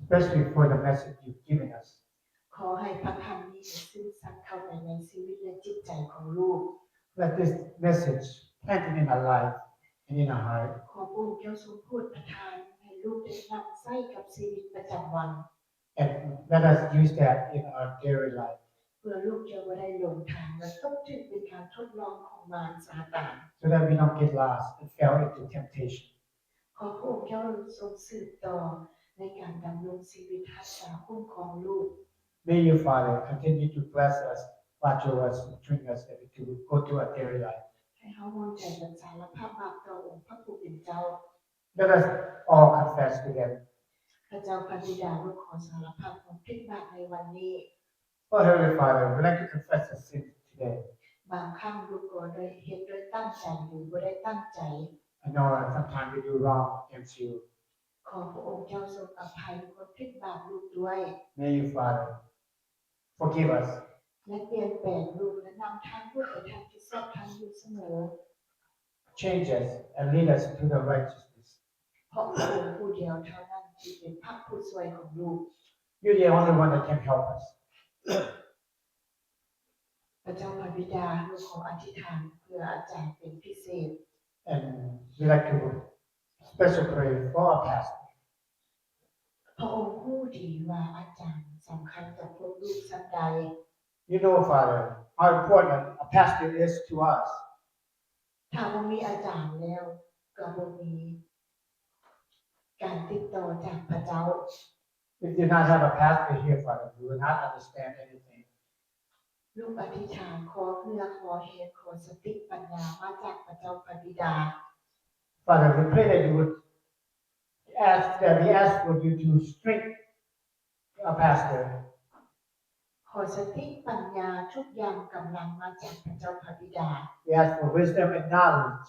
especially for the message you've given us. ขอให้พระคำนี้ได้ซึมซับเข้าไปในชีวิตและจิตใจของลูก Let this message planted in our life and in our heart. ขอพระองค์เจ้าทรงโปรดประทานให้ลูกได้นำใช้กับชีวิตประจำวัน And let us use that in our daily life เพื่อลูกจะบ่ได้หลงทางและตกถึงเป็นการทดลองของมารซาตาน so that we don't get lost and fall into temptation. ขอพระองค์เจ้าทรงสืบต่อในการดำรงชีวิตรักษาคุ้มครองลูก May you, Father, continue to bless us, watch over us, and train us as we do go through our daily life. ให้เฮาวางใจและสารภาพบาปต่อองค์พระผู้เป็นเจ้า Let us all confess together. พระเจ้าพระบิดา ลูกขอสารภาพความผิดบาปในวันนี้ Oh, Heavenly Father, we'd like to confess our sins today. บางครั้งลูกก็ได้เฮ็ดโดยตั้งใจหรือบ่ได้ตั้งใจ I know that sometimes we do wrong against you. ขอพระองค์เจ้าทรงอภัยความผิดบาปลูกด้วย May you, Father, forgive us. และเปลี่ยนแปลงลูกและนำทางลูกไปทางที่ชอบธรรมอยู่เสมอ Change us and lead us to the righteousness. เพราะพระองค์ผู้เดียวเท่านั้นที่เป็นพระผู้ช่วยของลูก You're the only one that can help us. พระเจ้าพระบิดา ลูกขออธิษฐานเพื่ออาจารย์เป็นพิเศษ And we like to special pray for our pastor. พระองค์รู้ดีว่าอาจารย์สำคัญกับพวกลูกส่ำใด You know, Father, how important a pastor is to us. ถ้าบ่มีอาจารย์แล้วก็บ่มีการติดต่อจากพระเจ้า If you do not have a pastor here, Father, you will not understand anything. ลูกอธิษฐานขอเหื่อขอแฮงขอสติปัญญามาจากพระเจ้าพระบิดา Father, we pray that you would ask, that we ask for you to strengthen a pastor. ขอสติปัญญาทุกอย่างกำลังมาจากพระเจ้าพระบิดา We ask for wisdom and knowledge.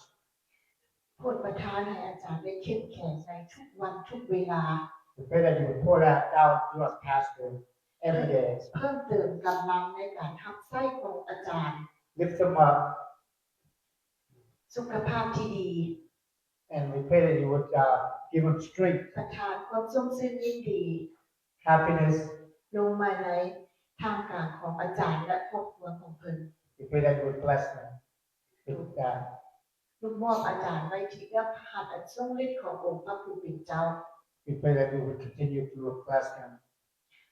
โปรดประทานให้อาจารย์ได้เข้มแข็งในทุกวันทุกเวลา We pray that you would pour that out to us, Pastor, every day. เพิ่มเติมกำลังในการรับใช้ของอาจารย์ Lift them up. สุขภาพที่ดี And we pray that you would uh, give them strength, ประทานความทรงชื่นยินดี happiness. ลงมาในท่ามกลางของอาจารย์และครอบครัวของเพิ่น We pray that you would bless them with that. ลูกมอบอาจารย์ไว้ที่เอื้อมพระหัตถ์อันทรงฤทธิ์ขององค์พระผู้เป็นเจ้า We pray that you would continue to bless them.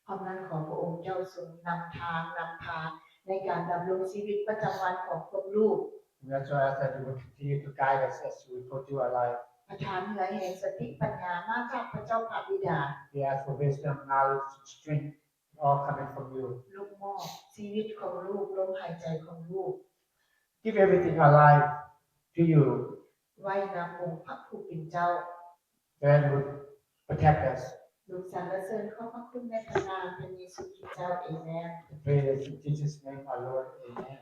เพราะนั้นขอพระองค์เจ้าทรงนำทางนำพาในการดำรงชีวิตประจำวันของพวกลูก We also ask that you would continue to guide us as we go through our life. ประทานเหื่อแฮงสติปัญญามาจากพระเจ้าพระบิดา We ask for wisdom, knowledge, and strength, all coming from you. ลูกมอบชีวิตของลูกลมหายใจของลูก Give everything our life to you. ไว้นำองค์พระผู้เป็นเจ้า That would protect us. ลูกสรรเสริญขอบพระคุณในพระนามพระเยซูคริสต์เจ้า เอเมน We pray this in Jesus' name, our Lord. Amen.